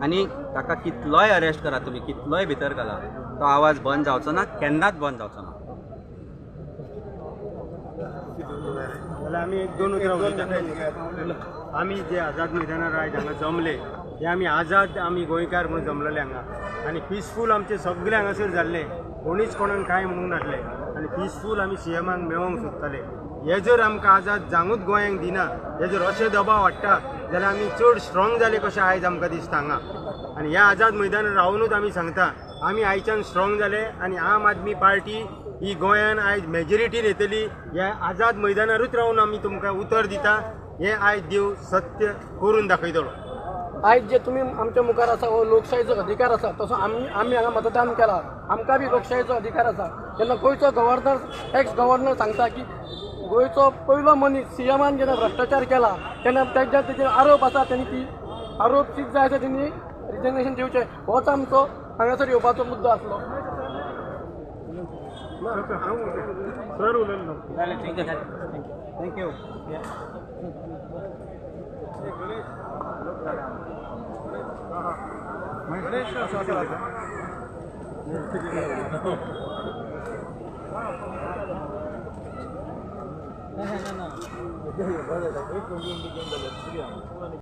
आनी ताका कितलोय अरेस्ट करा तुमी, कितलोय भितर घाला, तो आवाज बंद जावचो ना, केन्नाच बंद जावचो ना. जाल्यार आमी एक दोन उतरां उलयता. आमी जे आझाद मैदानार आयज हांगा जमले, हे आमी आझाद, आमी गोंयकार म्हणून जमलेले हांगा आनी पिसफूल आमचे सगळे हांगासर जाल्ले, कोणीच कोणाक कांय म्हणूंक नासले आनी पिसफूल आमी सीएमाक मेळोंक सोदताले. हे जर आमकां आझाद जावंकूच गोंयांक दिना, हे जर अशे दबाव हाडटा जाल्यार आमी चड स्ट्रॉंग जाले कशें आयज आमकां दिसता हांगा. आनी ह्या आझाद मैदानार रावुनूच आमी सांगता, आमी आयच्यान स्ट्रॉंग जाले आनी आम आदमी पार्टी ही गोंयान आयज मेजॉरिटीन येतली. ह्या आझाद मैदानारूच रावन आमी तुमकां उतर दिता, हें आयज देव सत्य करून दाखयतलो. आयज जे तुमी आमच्या मुखार आसा हो लोकशाहीचो अधिकार आसा, तसो आमी हांगा मतदान केलां, आमकां बी लोकशाहीचो अधिकार आसा. जेन्ना गोंयचो गव्हर्नर, एक्स गव्हर्नर सांगता की गोंयचो पयलो मनीस सीएमान जेन्ना भ्रश्टाचार केला तेन्ना तेज्या तेजेर आरोप आसा, तेणी ती आरोप सिद्ध जाय आसा तेणी रिजग्नेशन दिवचें, होच आमचो हांगासर येवपाचो मुद्दो आसलो. सर उलयलो. Thank you. Ganesh.